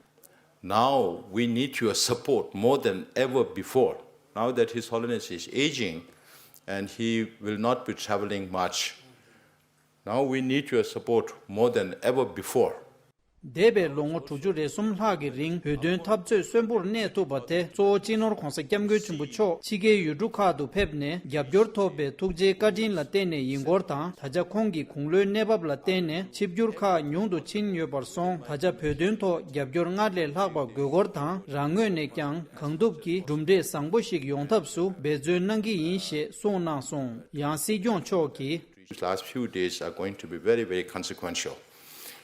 Now we need your support more than ever before. Now that His Holiness is aging and he will not be traveling much, now we need your support more than ever before. འདས་པའི་ལོ་ངོ་དྲུག་ཅུ་རེ་གསུམ་ལྷག་གི་རིང་བོད་དོན་འཐབ་རྩོད་གསོན་པོར་གནས་ཐུབ་པ་དེ་གཙོ་བོ་སྤྱི་ནོར་༧གོང་ས་༧སྐྱབས་མགོན་ཆེན་པོ་མཆོག་ཕྱི་རྒྱལ་ཡུལ་གྲུ་ཁག་ཏུ་ཕེབས་ནས་རྒྱབ་སྐྱོར་ཐོབ་པའི་ཐུགས་རྗེའི་བཀའ་དྲིན་ལ་བརྟེན་ནས་ཡིན་སྐོར་དང་། ད་ཆ་ཁོང་གི་དགུང་ལོའི་གནས་བབ་ལ་བརྟེན་ནས་ཆིབས་བསྒྱུར་ཁག་ཉུང་དུ་ཕྱིན་ཡོད་པར་སོང་། ད་ཆ་བོད་དོན་ཐོག་རྒྱབ་སྐྱོར་སྔར་ལས་ལྷག་པ་དགོས་སྐོར་དང་། རང་ངོས་ནས་ཀྱང་གང་ཐུབ་ཀྱིས་གྲུབ་འབྲས་བཟང་པོ་ཞིག་ཡོང་ཐབས་སུ་འབད་བརྩོན་གནང་གི་ཡིན་ཞེས་གསུངས་གནང་སོང་། ཡང་སྲིད་སྐྱོང་མཆོག་གིས། These last few days are going to be very, very consequential.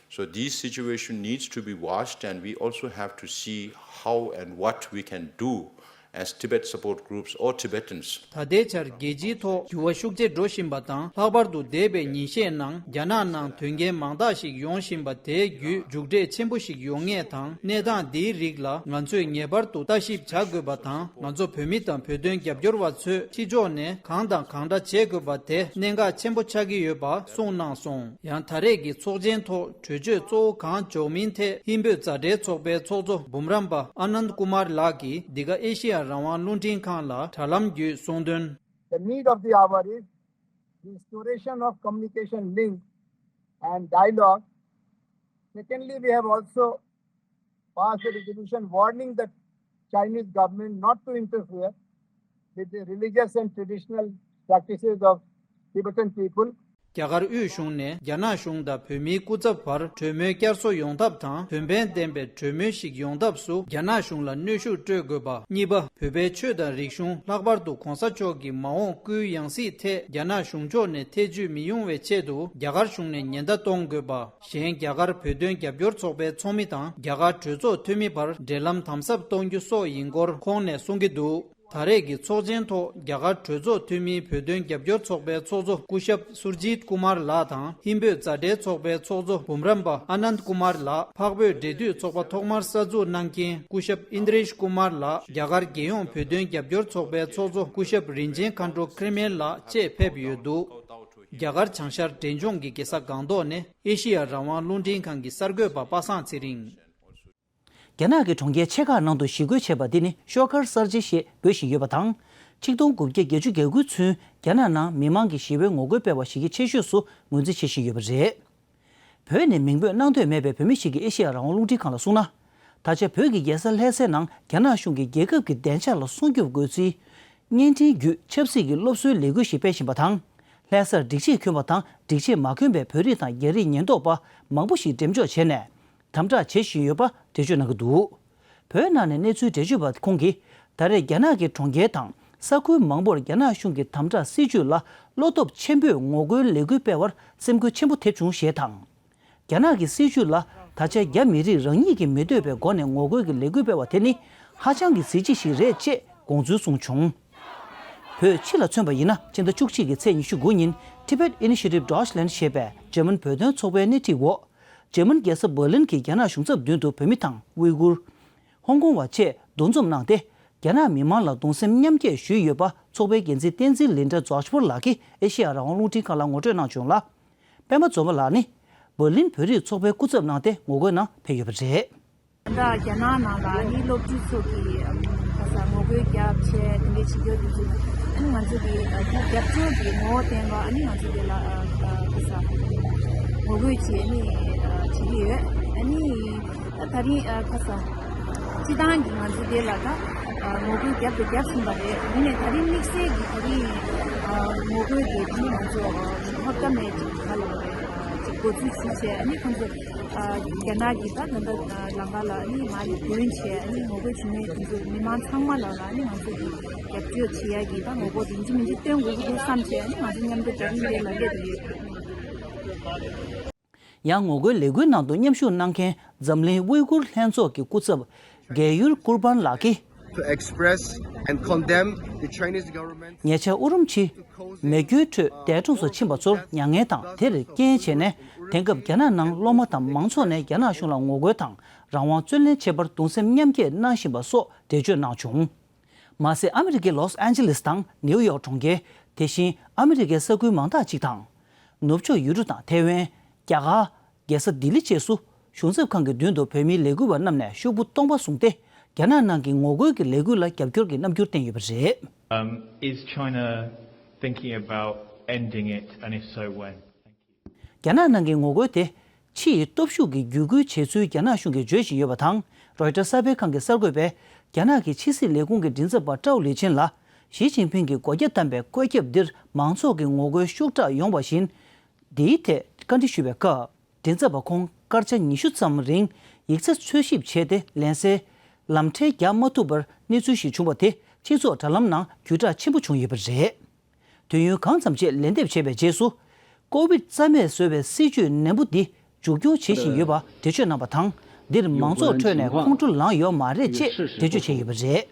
So these situation needs to be watched, and we also have to see how and what we can do as Tibet support groups or Tibetans. ད་ལྟའི་ཆར་རྒྱལ་སྤྱིའི་ཐོག་འགྱུར་བ་ཤུགས་ཆེ་འགྲོ་བཞིན་པ་དང་། ལྷག་པར་དུ་འདས་པའི་ཉིན་ཤས་ནང་རྒྱ་ནག་ནང་དོན་རྐྱེན་མང་དག་ཞིག་ཡོང་བཞིན་པ་དེའི་བརྒྱུད་མཇུག་འབྲས་ཆེན་པོ་ཞིག་ཡོང་ངེས་དང་། གནས་སྟངས་འདིའི་རིགས་ལ་ང་ཚོས་ངེས་པར་དུ་ལྟ་ཞིབ་བྱ་དགོས་པ་དང་། ང་ཚོ་བོད་མི་དང་བོད་དོན་རྒྱབ་སྐྱོར་བ་ཚོས་ཕྱི་ཕྱོགས་ནས་གང་དང་གང་འདྲ་བྱེད་དགོས་པ་དེ་གནད་འགག་ཆེན་པོ་ཆགས་ཀྱི་ཡོད་པ་གསུངས་གནང་སོང་། ཡང་ད་རེས་ཀྱི་ཚོགས་ཆེན་ཐོག་གྲོས་ཆོད་གཙོ་བོ་གང་འཇོག་མིན་ཐད་ཧིན་བོད་མཛའ་འབྲེལ་ཚོགས་པའི་ཚོགས་གཙོ་འབུམ་རམས་པ་ཨ་ནནྡ་ཀུ་མར་ལགས་ཀྱིས་འདི་ག་ཨེ་ཤེ་ཡ་རང་དབང་རླུང་འཕྲིན་ཁང་ལ་དྲ་ལམ་བརྒྱུད་གསུངས་དོན། The need of the hour is the restoration of communication link and dialogue. Secondly, we have also passed a resolution warning the Chinese government not to interfere with the religious and traditional practices of Tibetan people. རྒྱ་གར་དབུས་གཞུང་ནས་རྒྱ་ནག་གཞུང་དང་བོད་མིའི་སྐུ་ཚབ་བར་གྲོས་མོལ་བསྐྱར་གསོ་ཡོང་ཐབས་དང་། དོན་ཕན་ལྡན་པའི་གྲོས་མོལ་ཞིག་ཡོང་ཐབས་སུ་རྒྱ་ནག་གཞུང་ལ་གནོན་ཤུགས་སྤྲོད་དགོས་པ། གཉིས་པ། བོད་པའི་ཆོས་དང་རིག་གཞུང་། ལྷག་པར་དུ་གོང་ས་མཆོག་གི་མ་འོངས་སྐུའི་ཡང་སྲིད་ཐད་རྒྱ་ནག་གཞུང་ཕྱོགས་ནས་ཐེ་ཇུས་མི་ཡོང་བའི་ཆེད་དུ་རྒྱ་གར་གཞུང་ནས་ཉེན་བརྡ་གཏོང་དགོས་པ། གཞན་རྒྱ་གར་བོད་དོན་རྒྱབ་སྐྱོར་ཚོགས་པའི་ཚོགས་མི་དང་རྒྱ་གར་གྲོས་ཚོགས་འཐུས་མི་བར་འབྲེལ་ལམ་དམ་ཟབ་གཏོང་རྒྱུ་སོགས་ཡིན་སྐོར་ཁོང་ནས་གསུང་གི་འདུག་ད་རེས་ཀྱི་ཚོགས་ཆེན་ཐོག་རྒྱ་གར་གྲོས་ཚོགས་འཐུས་མིའི་བོད་དོན་རྒྱབ་སྐྱོར་ཚོགས་པའི་ཚོགས་གཙོ་སྐུ་ཞབས་སུར་ཇིད་ཀུ་མར་ལགས་དང་། ཧིན་བོད་མཛའ་འབྲེལ་ཚོགས་པའི་ཚོགས་གཙོ་འབུམ་རམས་པ་ཨ་ནནྡ་ཀུ་མར་ལགས། འཕགས་བོད་འབྲེལ་མཐུད་ཚོགས་པ་ཐོག་མར་གསར་འཛུགས་གནང་མཁན་སྐུ་ཞབས་ཨིན་དྲེཤ་ཀུ་མར་ལགས། རྒྱ་གར་རྒྱལ་ཡོངས་བོད་དོན་རྒྱབ་སྐྱོར་ཚོགས་པའི་ཚོགས་གཙོ་སྐུ་ཞབས་རིན་ཆེན་མཁའ་འགྲོ་ཁེར་མེན་ལགས་བཅས་ཕེབས་ཡོད་འདུག་རྒྱ་གར་བྱང་ཤར་འབྲས་ལྗོངས་ཀྱི་རྒྱལ་ས་སྒང་ཏོག་ནས་ཨེ་ཤེ་ཡ་རང་དབང་རླུང་འཕྲིན་ཁང་གི་གསར་འགོད་པ་པ་སངས་ཚེ་རིང་། རྒྱ་ནག་གི་གྲོང་ཁྱེར་ཆེ་ཁག་ནང་དུ་ཞི་རྒོལ་བྱས་པ་འདི་ནི་ཤོག་དཀར་གསར་བརྗེ་ཞེས་འབོད་བཞིན་ཡོད་པ་དང་། ཆིག་སྟོང་དགུ་བརྒྱ་བརྒྱད་ཅུ་གྱ་དགུ་ཚུན་རྒྱ་ནག་ནང་མི་མང་གི་ཞི་བའི་ངོ་རྒོལ་སྤེལ་བ་ཞིག་གི་ཆེ་ཤོས་སུ་ངོས་འཛིན་བྱེད་བཞིན་ཡོད་པ་རེད། བོད་ནས་མིང་འབོད་གནང་འདོད་མེད་པའི་བོད་མི་ཞིག་གིས་ཨེ་ཤེ་ཡ་རང་དབང་རླུང་འཕྲིན་ཁང་ལ་གསུངས་ན། ད་ཆ་བོད་ཀྱི་རྒྱལ་ས་ལྷ་སའི་ནང་རྒྱ་ནག་གཞུང་གིས་རྒྱལ་ཁབ་ཀྱི་བདེ་འཇགས་ལ་སྲུང་སྐྱོབ་དགོས་ཚུལ། བརྙན་འཕྲིན་བརྒྱུད་ཆབ་སྲིད་ཀྱི་སློབ་གསོའི་ལས་འགུལ་ཞིག་སྤེལ་བཞིན་པ་དང་། ལྷ་སར་སྒྲིག་ཆས་གྱོན་པ་དང་སྒྲིག་ཆས་མ་གྱོན་པའི་བོད་རིགས་དང་རྒྱ་རིགས་ཉེན་རྟོག་པ་མང་པོ་ཞིག་འགྲེམས་འཇོག་བྱས་ནས་དམ་དྲག་བྱེད་བཞིན་ཡོད་པ་འགྲེལ་བརྗོད་གནང་གི་འདུག་བོད་ནང་ནས་གནས་ཚུལ་འགྲེལ་བརྗོད་པ་ཁོང་གིས། ད་རེས་རྒྱ་ནག་གི་གྲོང་ཁྱེར་དང་ས་ཁུལ་མང་པོར་རྒྱ་ནག་གཞུང་གི་དམ་དྲག་སྲིད་བྱུས་ལ་བློ་སྟོབས་ཆེན་པོས་ངོ་རྒོལ་ལས་འགུལ་སྤེལ་བར་སེམས་འགུལ་ཆེན་པོ་ཐེབས་བྱུང་ཞེས་དང་། རྒྱ་ནག་གི་སྲིད་བྱུས་ལ་ད་ཆ་རྒྱ་མི་རིགས་རང་ཉིད་ཀྱིས་མི་འདོད་པའི་སྒོ་ནས་ངོ་རྒོལ་གྱི་ལས་འགུལ་སྤེལ་བ་དེ་ནི་ཧ་ཅང་གི་གཟི་བརྗིད་ཞིག་རེད་ཅེས་དགོངས་ཚུལ་གསུངས་བྱུང་། བོད་ཕྱི་ལ་མཚོན་པ་ཡིན་ན་ཕྱི་ཟླ་བཅུ་གཅིག་གི་ཚེས་ཉི་ཤུ་དགུ་ཉིན་Tibet Initiative Deutschland ཞེས་པའི་འཇར་མན་བོད་དོན་ཚོགས་པའི་སྣེ་ཁྲིད་འོག་འཇར་མན་རྒྱལ་ས་འབར་ལིན་གྱི་རྒྱ་ནག་གཞུང་ཚབ་མདུན་དུ་བོད་མི་དང་ཝི་གུར། ཧོང་ཀོང་བ་བཅས་འདུ་འཛོམས་གནང་སྟེ། རྒྱ་ནག་མི་མང་ལ་གདུང་སེམས་མཉམ་སྐྱེད་ཞུས་ཡོད་པ་ཚོགས་པའི་འགན་འཛིན་བསྟན་འཛིན་ལིན་ཌ་ཛོ་ཆི་ཕོར་ལགས་ཀྱིས་ཨེ་ཤེ་ཡ་རང་དབང་རླུང་འཕྲིན་ཁང་ལ་ངོ་སྤྲོད་གནང་བྱུང་ལ། པད་མ་ཛོ་མོ་ལགས་ནི། འབར་ལིན་བོད་རིགས་ཚོགས་པའི་སྐུ་ཚབ་གནང་སྟེ་ངོ་རྒོལ་ནང་ཕེབས་ཡོད་པ་རེད། ད་རྒྱ་ནག་ནང་ལ་ནི་སློབ་ཕྲུག་ཚོ་གིས་ཨམ་ཁ་ས་ངོ་རྒོལ་རྒྱབ་བྱས་དེ་འདྲའི་བྱེད་རྒྱུ་དེ་ཚོ་ཨ་ནི་ང་ཚོ་གི་ཨ་ད་རྒྱབ་སྐྱོར་གྱི་ངོ་བོ་བསྟན་པ་ཨ་ནི་ང་ཚོ་གི་ལ་ཨ་ཁ་ས་ངོ་རྒོལ་བྱས་ནི་ཨ་བྱེད་ཀྱི་ཡོད། ཨ་ནི་ད་ད་རིང་ཨ་ཁ་ས་སྤྱི་བཏང་གི་ང་ཚོ་དེ་ལ་ད་ཨ་ངོ་རྒོལ་རྒྱབ་དང་རྒྱབ་ཟིན་པ་རེད། ཡིན་ནའི་ད་རིང་དམིགས་བསལ་གྱི་ད་རིང་ཨ་ངོ་རྒོལ་དེ་ད་རིང་ང་ཚོ་ཨ་ཧབ་ཏ་མེད་ཅིག་ག་ལ་ཅིག་འགོ་འཛུགས་ཞུས་བྱས་ཨ་ནི་ཁོང་ཚོ་ཨ་རྒྱ་ནག་གི་ད་ད་ལྟ་ཨ་ལམ་ཁ་ལ་ཨ་ནི་མར་ཡིད་སྟོན་བྱས་ཨ་ནི་ངོ་རྒོལ་བྱུང་བའི་ཁོང་ཚོ་མི་མང་ཚང་མ་ལ་ལ་ཨ་ནི་ང་ཚོ་གི་རྒྱབ་སྐྱོར་བྱེད་ཡ་གི་ད་ངོ་རྒོལ་དེ་ཡིན་གཅིག་མིན་གཅིག་སྟོན་དགོས་ཀྱི་འདུག་བསམ་བྱས་ཨ་ནི་ང་ཚོ་མཉམ་དུ་ད་རིང་འདི་ལ་སླེབས་ཡོད། ཡང་ངོ་རྒོལ་ལས་འགུལ་ནང་དུ་མཉམ་ཞུགས་གནང་མཁན་འཛམ་གླིང་ཝི་གུར་ལྷན་ཚོགས་ཀྱི་སྐུ་ཚབ་རྒྱལ་ཡུལ་ཀུར་པན་ལགས་ཀྱིས། To express and condemn the Chinese government. ཉེ་ཆར་ཨུ་རུམ་ཆི་མེ་སྐྱོན་ཁྲོད་འདས་གྲོངས་སུ་ཕྱིན་པ་ཚོར་མྱ་ངན་དང་དེར་རྐྱེན་བྱས་ནས་དེང་སྐབས་རྒྱ་ནག་ནང་སློབ་མ་དང་མང་ཚོགས་ནས་རྒྱ་ནག་གཞུང་ལ་ངོ་རྒོལ་དང་རང་དབང་རྩོད་ལེན་བྱེད་པར་གདུང་སེམས་མཉམ་སྐྱེད་གནང་བཞིན་པ་སོགས་འགྲེལ་བརྗོད་གནང་བྱུང་། མ་ཟད་ཨ་མི་རི་ཀའི་ལོས་ཨན་ཇི་ལིས་དང་ནིའུ་ཡོག་གྲོང་ཁྱེར། དེ་བཞིན་ཨ་མི་རི་ཀའི་ས་ཁུལ་མང་དག་ཅིག་དང་། ནུབ་ཕྱོགས་ཡུལ་གྲུ་དང་ཐའེ་ཝན། རྒྱ་གར། རྒྱལ་ས་ལྡི་ལི་བཅས་སུ་གཞུང་ཚབ་ཁང་གི་མདུན་དུ་བོད་མིའི་ལས་འགུལ་བ་རྣམས་ནས་ཤོག་བུ་སྟོང་པ་བཟུང་སྟེ། རྒྱ་ནག་ནང་གི་ངོ་རྒོལ་གྱི་ལས་འགུལ་ལ་རྒྱབ་སྐྱོར་གྱི་རྣམ་འགྱུར་བསྟན་ཡོད་པ་རེད། Um, is China thinking about ending it, and if so, when? རྒྱ་ནག་ནང་གི་ངོ་རྒོལ་དེ་ ཕྱི་ཡི་སྟོབས་ཤུགས་ཀྱིས་བརྒྱུད་སྐུལ་བྱེད་ཚུལ་རྒྱ་ནག་གཞུང་གིས་བརྗོད་བཞིན་ཡོད་པ་དང་། རོའི་ཊར་གསར་སྤེལ་ཁང་གི་གསར་འགོད་པས། རྒྱ་ནག་གི་ཕྱི་སྲིད་ལས་ཁུངས་ཀྱི་མགྲིན་ཚབ་པ་ཀྲའོ་ལི་ཆིན་ལ། ཞི་ཅིན་ཕིང་གི་སྒོ་རྒྱ་བསྡམས་པའི་བཀོད་ཁྱབ་འདིར་མང་ཚོགས་ཀྱི་ངོ་རྒོལ་ཤུགས་དྲག་ཡོང་བ་བཞིན། འདིའི་ཐད་བཀའ་འདྲི་ཞུས་པའི་སྐབས། མགྲིན་ཚབ་པ་ཁོང་སྐར་ཆ་ཉི་ཤུ་ཙམ་རིང་ཡིག་ཚད་འཚོལ་ཞིབ་བྱས་ཏེ། ལན་གསལ་ལམ་ཁྲལ་རྒྱག་མ་ཐུབ་པར་གནས་ཚུལ་ཞིག་བྱུང་བ་དེ། སྤྱི་ཚོགས་དྲ་ལམ་ནང་བརྒྱུད་བསྒྲགས་ཆེན་པོ་བྱུང་ཡོད་པ་རེད། དུས་ཡུན་གང་ཙམ་ཅིག་ལན་འདེབས་བྱས་པའི་རྗེས་སུ། ཀོ་བིད་རྩ་མེད་བཟོ་བའི་སྲིད་ཇུས་ནན་པོ་འདི་མཇུག་སྐྱོང་བྱེད་བཞིན་ཡོད་པ་འགྲེལ་བརྗོད་གནང་བ་དང་། འདིར་མང་ཚོགས་ཁྲོད་ནས་ཁོང་ཁྲོ་ལངས་ཡོད་མ་རེད་ཅེས་འགྲེལ་བརྗོད་བྱས་ཡོད་པ་རེད།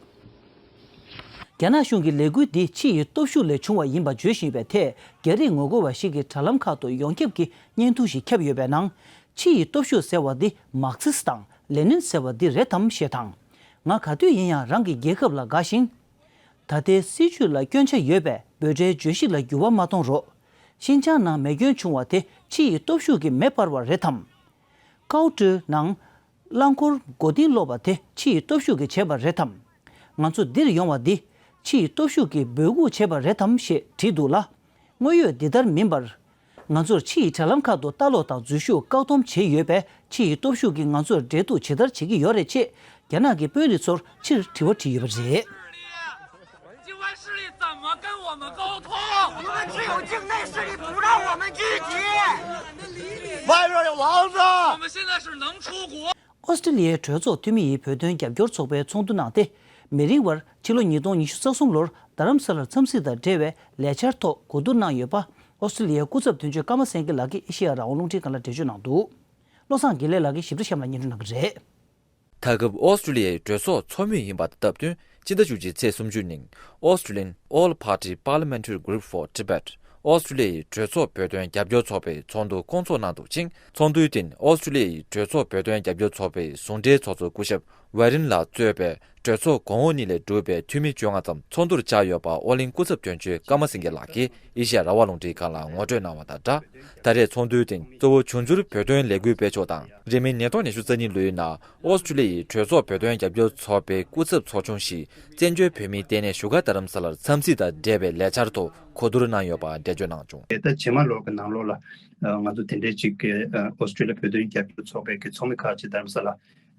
རྒྱ་ནག་གཞུང་གི་ལས་འགུལ་འདི་ཕྱི་ཡི་སྟོབས་ཤུགས་ལས་བྱུང་བ་ཡིན་པ་བརྗོད་བཞིན་པའི་ཐད། རྒྱ་རིགས་ངོ་རྒོལ་བ་ཞིག་གིས་དྲ་ལམ་ཁག་ཏུ་ཡོངས་ཁྱབ་ཀྱི་བརྙན་ཐུང་ཞིག་ཁྱབ་ཡོད་པའི་ནང་། ཕྱི་ཡི་སྟོབས་ཤུགས་ཟེར་བ་འདི་མཱར་ཁེ་སི་དང་ལེ་ནིན་ཟེར་བ་འདི་རེད་དམ་ཞེས་དང་། ང་ག་དུས་ཡིན་ཡང་རང་གི་རྒྱལ་ཁབ་ལ་དགའ་ཞིང་། ད་ལྟའི་སྲིད་ཇུས་ལ་སྐྱོན་ཆ་ཡོད་པས་འབོད་སྒྲའི་བརྗོད་གཞི་ལ་འགྱུར་བ་མ་གཏོང་རོགས། ཤིན་ཅང་ནང་མེ་སྐྱོན་བྱུང་བ་དེ་ཕྱི་ཡི་སྟོབས་ཤུགས་ཀྱིས་མེ་སྤར་བ་རེད་དམ། ཀའོ་ཀྲུའུ་ནང་རླངས་འཁོར་མགོ་རྟིང་སློག་པ་དེ་ཕྱི་ཡི་སྟོབས་ཤུགས་ཀྱིས་བྱས་པ་རེད་དམ། ང་ཚོ་འདིར་ཡོང་བ་འདི་ཕྱི་ཡི་སྟོབས་ཤུགས་ཀྱིས་འབོད་འགུག་བྱས་པ་རེད་དམ་ཞེས་དྲིས་འདུག་ལ། དངོས་ཡོད་འདི་ལྟར་མིན་པར། ང་ཚོར་ཕྱི་ཡི་དྲ་ལམ་ཁག་ཏུ་ལྟ་ཀློག་དང་འཛུལ་ཞུགས་བཀག་སྡོམ་བྱས་ཡོད་པས། ཕྱི་ཡི་སྟོབས་ཤུགས་ཀྱིས་ང་ཚོར་འབྲེལ་གཏུག་ཇི་ལྟར་བྱེད་ཀྱི་ཡོད་རེད་ཅེས་རྒྱ་ནག་གི་དཔོན་རིགས་ཚོར་ཕྱིར་དྲི་བ་དྲིས་ཡོད་པ་རེད། 境外势力怎么跟我们沟通？你们只有境内势力阻挡我们聚集。外边有狼子。我们现在是能出国。 ཨོ་སི་ཀྲི་ལི་ཡའི་གྲོས་ཚོགས་འཐུས་མི་ཡི་བོད་དོན་རྒྱབ་སྐྱོར་ཚོགས་པའི་ཚོགས་འདུ་གནང་སྟེ། མི་རིང་བར་ཕྱི་ལོ་ཉིས་སྟོང་ཉི་ཤུ་རྩ་གསུམ་ལོར་རྡ་རམ་ས་ལར་འཚམས་གཟིགས་དང་འབྲེལ་བའི་ལས་འཆར་ཐོག་གོ་བསྡུར་གནང་ཡོད་པ། ཨོ་སི་ཀྲི་ལི་ཡའི་སྐུ་ཚབ་དོན་གཅོད་ཀརྨ་སེང་གེ་ལགས་ཀྱིས་ཨེ་ཤེ་ཡ་རང་དབང་རླུང་འཕྲིན་ཁང་ལ་འགྲེལ་བརྗོད་གནང་འདུག་བློ་བཟང་དགེ་ལེགས་ལགས་ཀྱིས་ཞིབ་ཕྲ་གཤམ་ལ་སྙན་སྒྲོན་གནང་གི་རེད། ད་སྐབས་ཨོ་སི་ཀྲི་ལི་ཡའི་གྲོས་ཚོགས་ཚོགས་མུས་ཡིན་པ་དང་སྟབས་བསྟུན། སྤྱི་ཟླ་བཅུ་གཅིག་ཚེས་སུམ་ཅུ་ཉིན་Australian All Party Parliamentary Group for Tibet། ཨོ་སི་ཀྲི་ལི་ཡའི་གྲོས་ཚོགས་བོད་དོན་རྒྱབ་སྐྱོར་ཚོགས་པའི་ཚོགས་འདུ་བསྐོང་ཚོགས་གནང་འདུག་ཅིང་། ཚོགས་འདུའི་སྟེང་ཨོ་སི་ཀྲི་ལི་ཡའི་གྲོས་ཚོགས་བོད་དོན་རྒྱབ་སྐྱོར་ཚོགས་པའི་ཟུང་འབྲེལ་ཚོགས་གཙོ་སྐུ་ཞབས་ཝེ་རིན་ལགས་གཙོས་པའི་གྲོས་ཚོགས་གོང་འོག་གཉིས་ལས་གྲུབ་པའི་འཐུས་མི་བཅོ་ལྔ་ཙམ་ཚོགས་འདུར་བཅར་ཡོད་པ་ཨོ་གླིང་སྐུ་ཚབ་དོན་གཅོད་ཀརྨ་སེང་གེ་ལགས་ཀྱིས་ཨེ་ཤེ་ཡ་རང་དབང་རླུང་འཕྲིན་ཁང་ལ་ངོ་སྤྲོད་གནང་བ་དང་སྦྲགས། ད་རེས་ཚོགས་འདུའི་སྟེང་གཙོ་བོ་བྱུང་ཚུལ་བོད་དོན་ལས་འགུལ་སྤེལ་ཕྱོགས་དང་། རིང་མིན་ཉིས་སྟོང་ཉི་ཤུ་རྩ་གཉིས་ལོའི་ནང་ཨོ་སི་ཀྲི་ལི་ཡའི་གྲོས་ཚོགས་བོད་དོན་རྒྱབ་སྐྱོར་ཚོགས་པའི་སྐུ་ཚབ་ཚོགས་ཆུང་ཞིག་བཙན་བྱོལ་བོད་མིའི་ལྟེ་གནས་བཞུགས་སྒར་རྡ་རམ་ས་ལར་འཚམས་གཟིགས་དང་འབྲེལ་བའི་ལས་འཆར་ཐོག་གོ་བསྡུར་གནང་ཡོད་པ་འགྲེལ་བརྗོད་གནང་བྱུང་། ད་ལྟ་རྗེས་མ་ལོ་གི་ནང་ལོགས་ལ་ང་ཚོ་དེ་འདྲའི་ཅིག་ཨོ་སི་ཀྲི་ལི་ཡ་བོད་དོན་རྒྱབ་སྐྱོར་ཚོགས་པའི་གི་ཚོགས་མི་ཁག་ཅིག་རྡ་རམ་ས་ལ་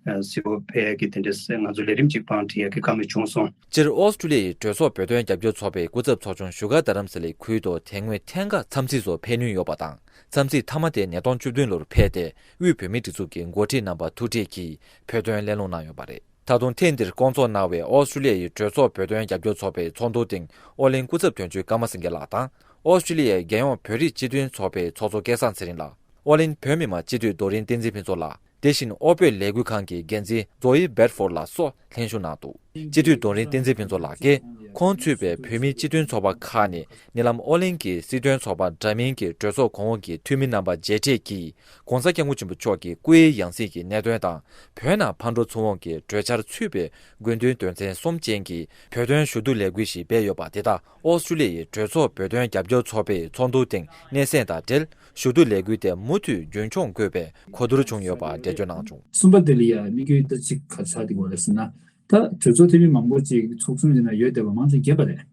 གཟིགས་སྐོར་ཕེབས་ཡ་གི་དེ་འདྲའི་ང་ཚོ་ལས་རིམ་ཅིག་བང་སྒྲིག་ཡ་གི་བཀའ་མོལ་བྱུང་སོང་། སྤྱིར་ཨོ་སི་ཀྲི་ལི་ཡའི་གྲོས་ཚོགས་བོད་དོན་རྒྱབ་སྐྱོར་ཚོགས་པའི་སྐུ་ཚབ་ཚོགས་ཆུང་བཞུགས་སྒར་རྡ་རམ་ས་ལའི་ཁུལ་དུ་དེ་སྔོན་ཐེངས་འགའ་འཚམས་གཟིགས་སུ་ཕེབས་མྱོང་ཡོད་པ་དང་། འཚམས་གཟིགས་མཐའ་མ་དེ་ཉིས་སྟོང་བཅུ་བདུན་ལོར་ཕེབས་ཏེ། དབུས་བོད་མིའི་སྒྲིག་འཛུགས་ཀྱི་འགོ་ཁྲིད་རྣམ་པ་ཐུག་འཕྲད་ཀྱིས་བོད་དོན་གླེང་སློང་གནང་ཡོད་པ་རེད། ད་དུང་ཐེངས་འདིར་བསྐོང་ཚོགས་གནང་བའི་ཨོ་སི་ཀྲི་ལི་ཡའི་གྲོས་ཚོགས་བོད་དོན་རྒྱབ་སྐྱོར་ཚོགས་པའི་ཚོགས་འདུ་སྟེང་ཨོ་གླིང་སྐུ་ཚབ་དོན་གཅོད་ཀརྨ་སེང་གེ་ལགས་དང་། ཨོ་སི་ཀྲི་ལི་ཡའི་རྒྱལ་ཡོངས་བོད་རིགས་སྤྱི་མཐུན་ཚོགས་པའི་ཚོགས་གཙོ་སྐལ་བཟང་ཚེ་རིང་ལགས། ཨོ་གླིང་བོད་མི་མང་སྤྱི་འཐུས་རྡོ་རིང་བསྟན་འཛིན་ཕུན་ཚོགས་ལགས། དེ་བཞིན་ཨོ་བོད་ལས་འགུལ་ཁང་གི་འགན་འཛིན་ཛོ་ཨི་སྦེད་ཧྥོར་ལགས་སོགས་ལྷན་ཞུགས་གནང་འདུག་སྤྱི་འཐུས་རྡོ་རིང་བསྟན་འཛིན་ཕུན་ཚོགས་ལགས་ཀྱིས། ཁོང་ཚུད་པའི་བོད་མིའི་སྤྱི་མཐུན་ཚོགས་པ་ཁག་ནས་ཉེ་ལམ་ཨོ་གླིང་གི་སྲིད་དོན་ཚོགས་པ་འདྲ་མིན་གྱི་གྲོས་ཚོགས་གོང་འོག་གི་འཐུས་མི་རྣམ་པ་མཇལ་འཕྲད་ཀྱིས། ༸གོང་ས་༸སྐྱབས་མགོན་ཆེན་པོ་མཆོག་གི་སྐུའི་ཡང་སྲིད་ཀྱི་གནད་དོན་དང་། བོད་ནང་ཕར་འགྲོ་ཚུར་འོང་གི་གྲོས་འཆར་ཚུད་པའི་དགོས་འདུན་དོན་ཚན་གསུམ་ཅན་གྱི་བོད་དོན་ཞུ་གཏུག་ལས་འགུལ་ཞིག་སྤེལ་ཡོད་པ་དེ་དག་ཨོ་སི་ཀྲི་ལི་ཡའི་གྲོས་ཚོགས་བོད་དོན་རྒྱབ་སྐྱོར་ཚོགས་པའི་ཚོགས་འདུ་སྟེང་སྣེ་གསན་དང་འབྲེལ། ཞུ་གཏུག་ལས་འགུལ་དེ་མུ་མཐུད་རྒྱུན་འཁྱོངས་དགོས་པའི་གོ་བསྡུར་བྱུང་ཡོད་པ་འགྲེལ་བརྗོད་གནང་བྱུང་། གསུམ་པ་དེ་ལ་ཡང་དམིགས་ཡུལ་ད་ཅིག་ག་ཆགས་བསྡད་ཡོད་རེད་ཟེར་ན། ད་གྲོས་ཚོགས་འཐུས་མི་མང་པོ་ཅིག་ཚོགས་ཆུང་འདི་ན་ཡོད་བསྡད་པ་མང་ཆེ་རྒས་པ་རེད། དེ་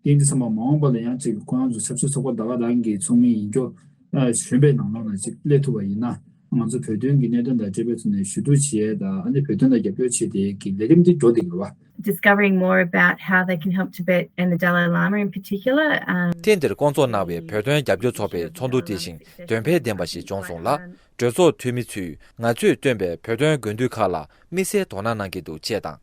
ཡིན་དུས་ཙམ་པ་མ་འོངས་པ་ལ་ཡང་ཅིག་ཁོ་རང་ཚོ་ཆབ་སྲིད་ཚོགས་པ་ད་ག་རང་གི་ཚོགས་མི་ཡིན་རྒྱུ་གཞོན་པའི་ནང་ལོགས་ན་ཅིག་སླེབས་ཐུབ་པ་ཡིན་ན། ང་ཚོ་བོད་དོན་གྱི་གནད་དོན་དང་འབྲེལ་བའི་ཐོག་ནས་ཞུ་གཏུག་བྱེད་ཡས་དང་ཨ་ནི་བོད་དོན་ལ་རྒྱབ་སྐྱོར་བྱེད་ཡས་ཀྱི་ལས་རིམ་འདི་འགྲོ་བསྡད་ཡོད་རེད་བ། Discovering more about how they can help Tibet and the Dalai Lama in particular. Um, ཐེངས་འདིར་བསྐོང་ཚོགས་གནང་བའི་བོད་དོན་རྒྱབ་སྐྱོར་ཚོགས་པའི་ཚོགས་འདུ་དེ་བཞིན་དོན་ཕན་ལྡན་པ་ཞིག་བྱུང་སོང་ལ། གྲོས་ཚོགས་འཐུས་མི་ཚོས་ང་ཚོས་བཏོན་པའི་བོད་དོན་དགོས་འདུན་ཁག་ལ་དམིགས་བསལ་དོ་སྣང་གནང་གི་འདུག་ཅེས་དང་།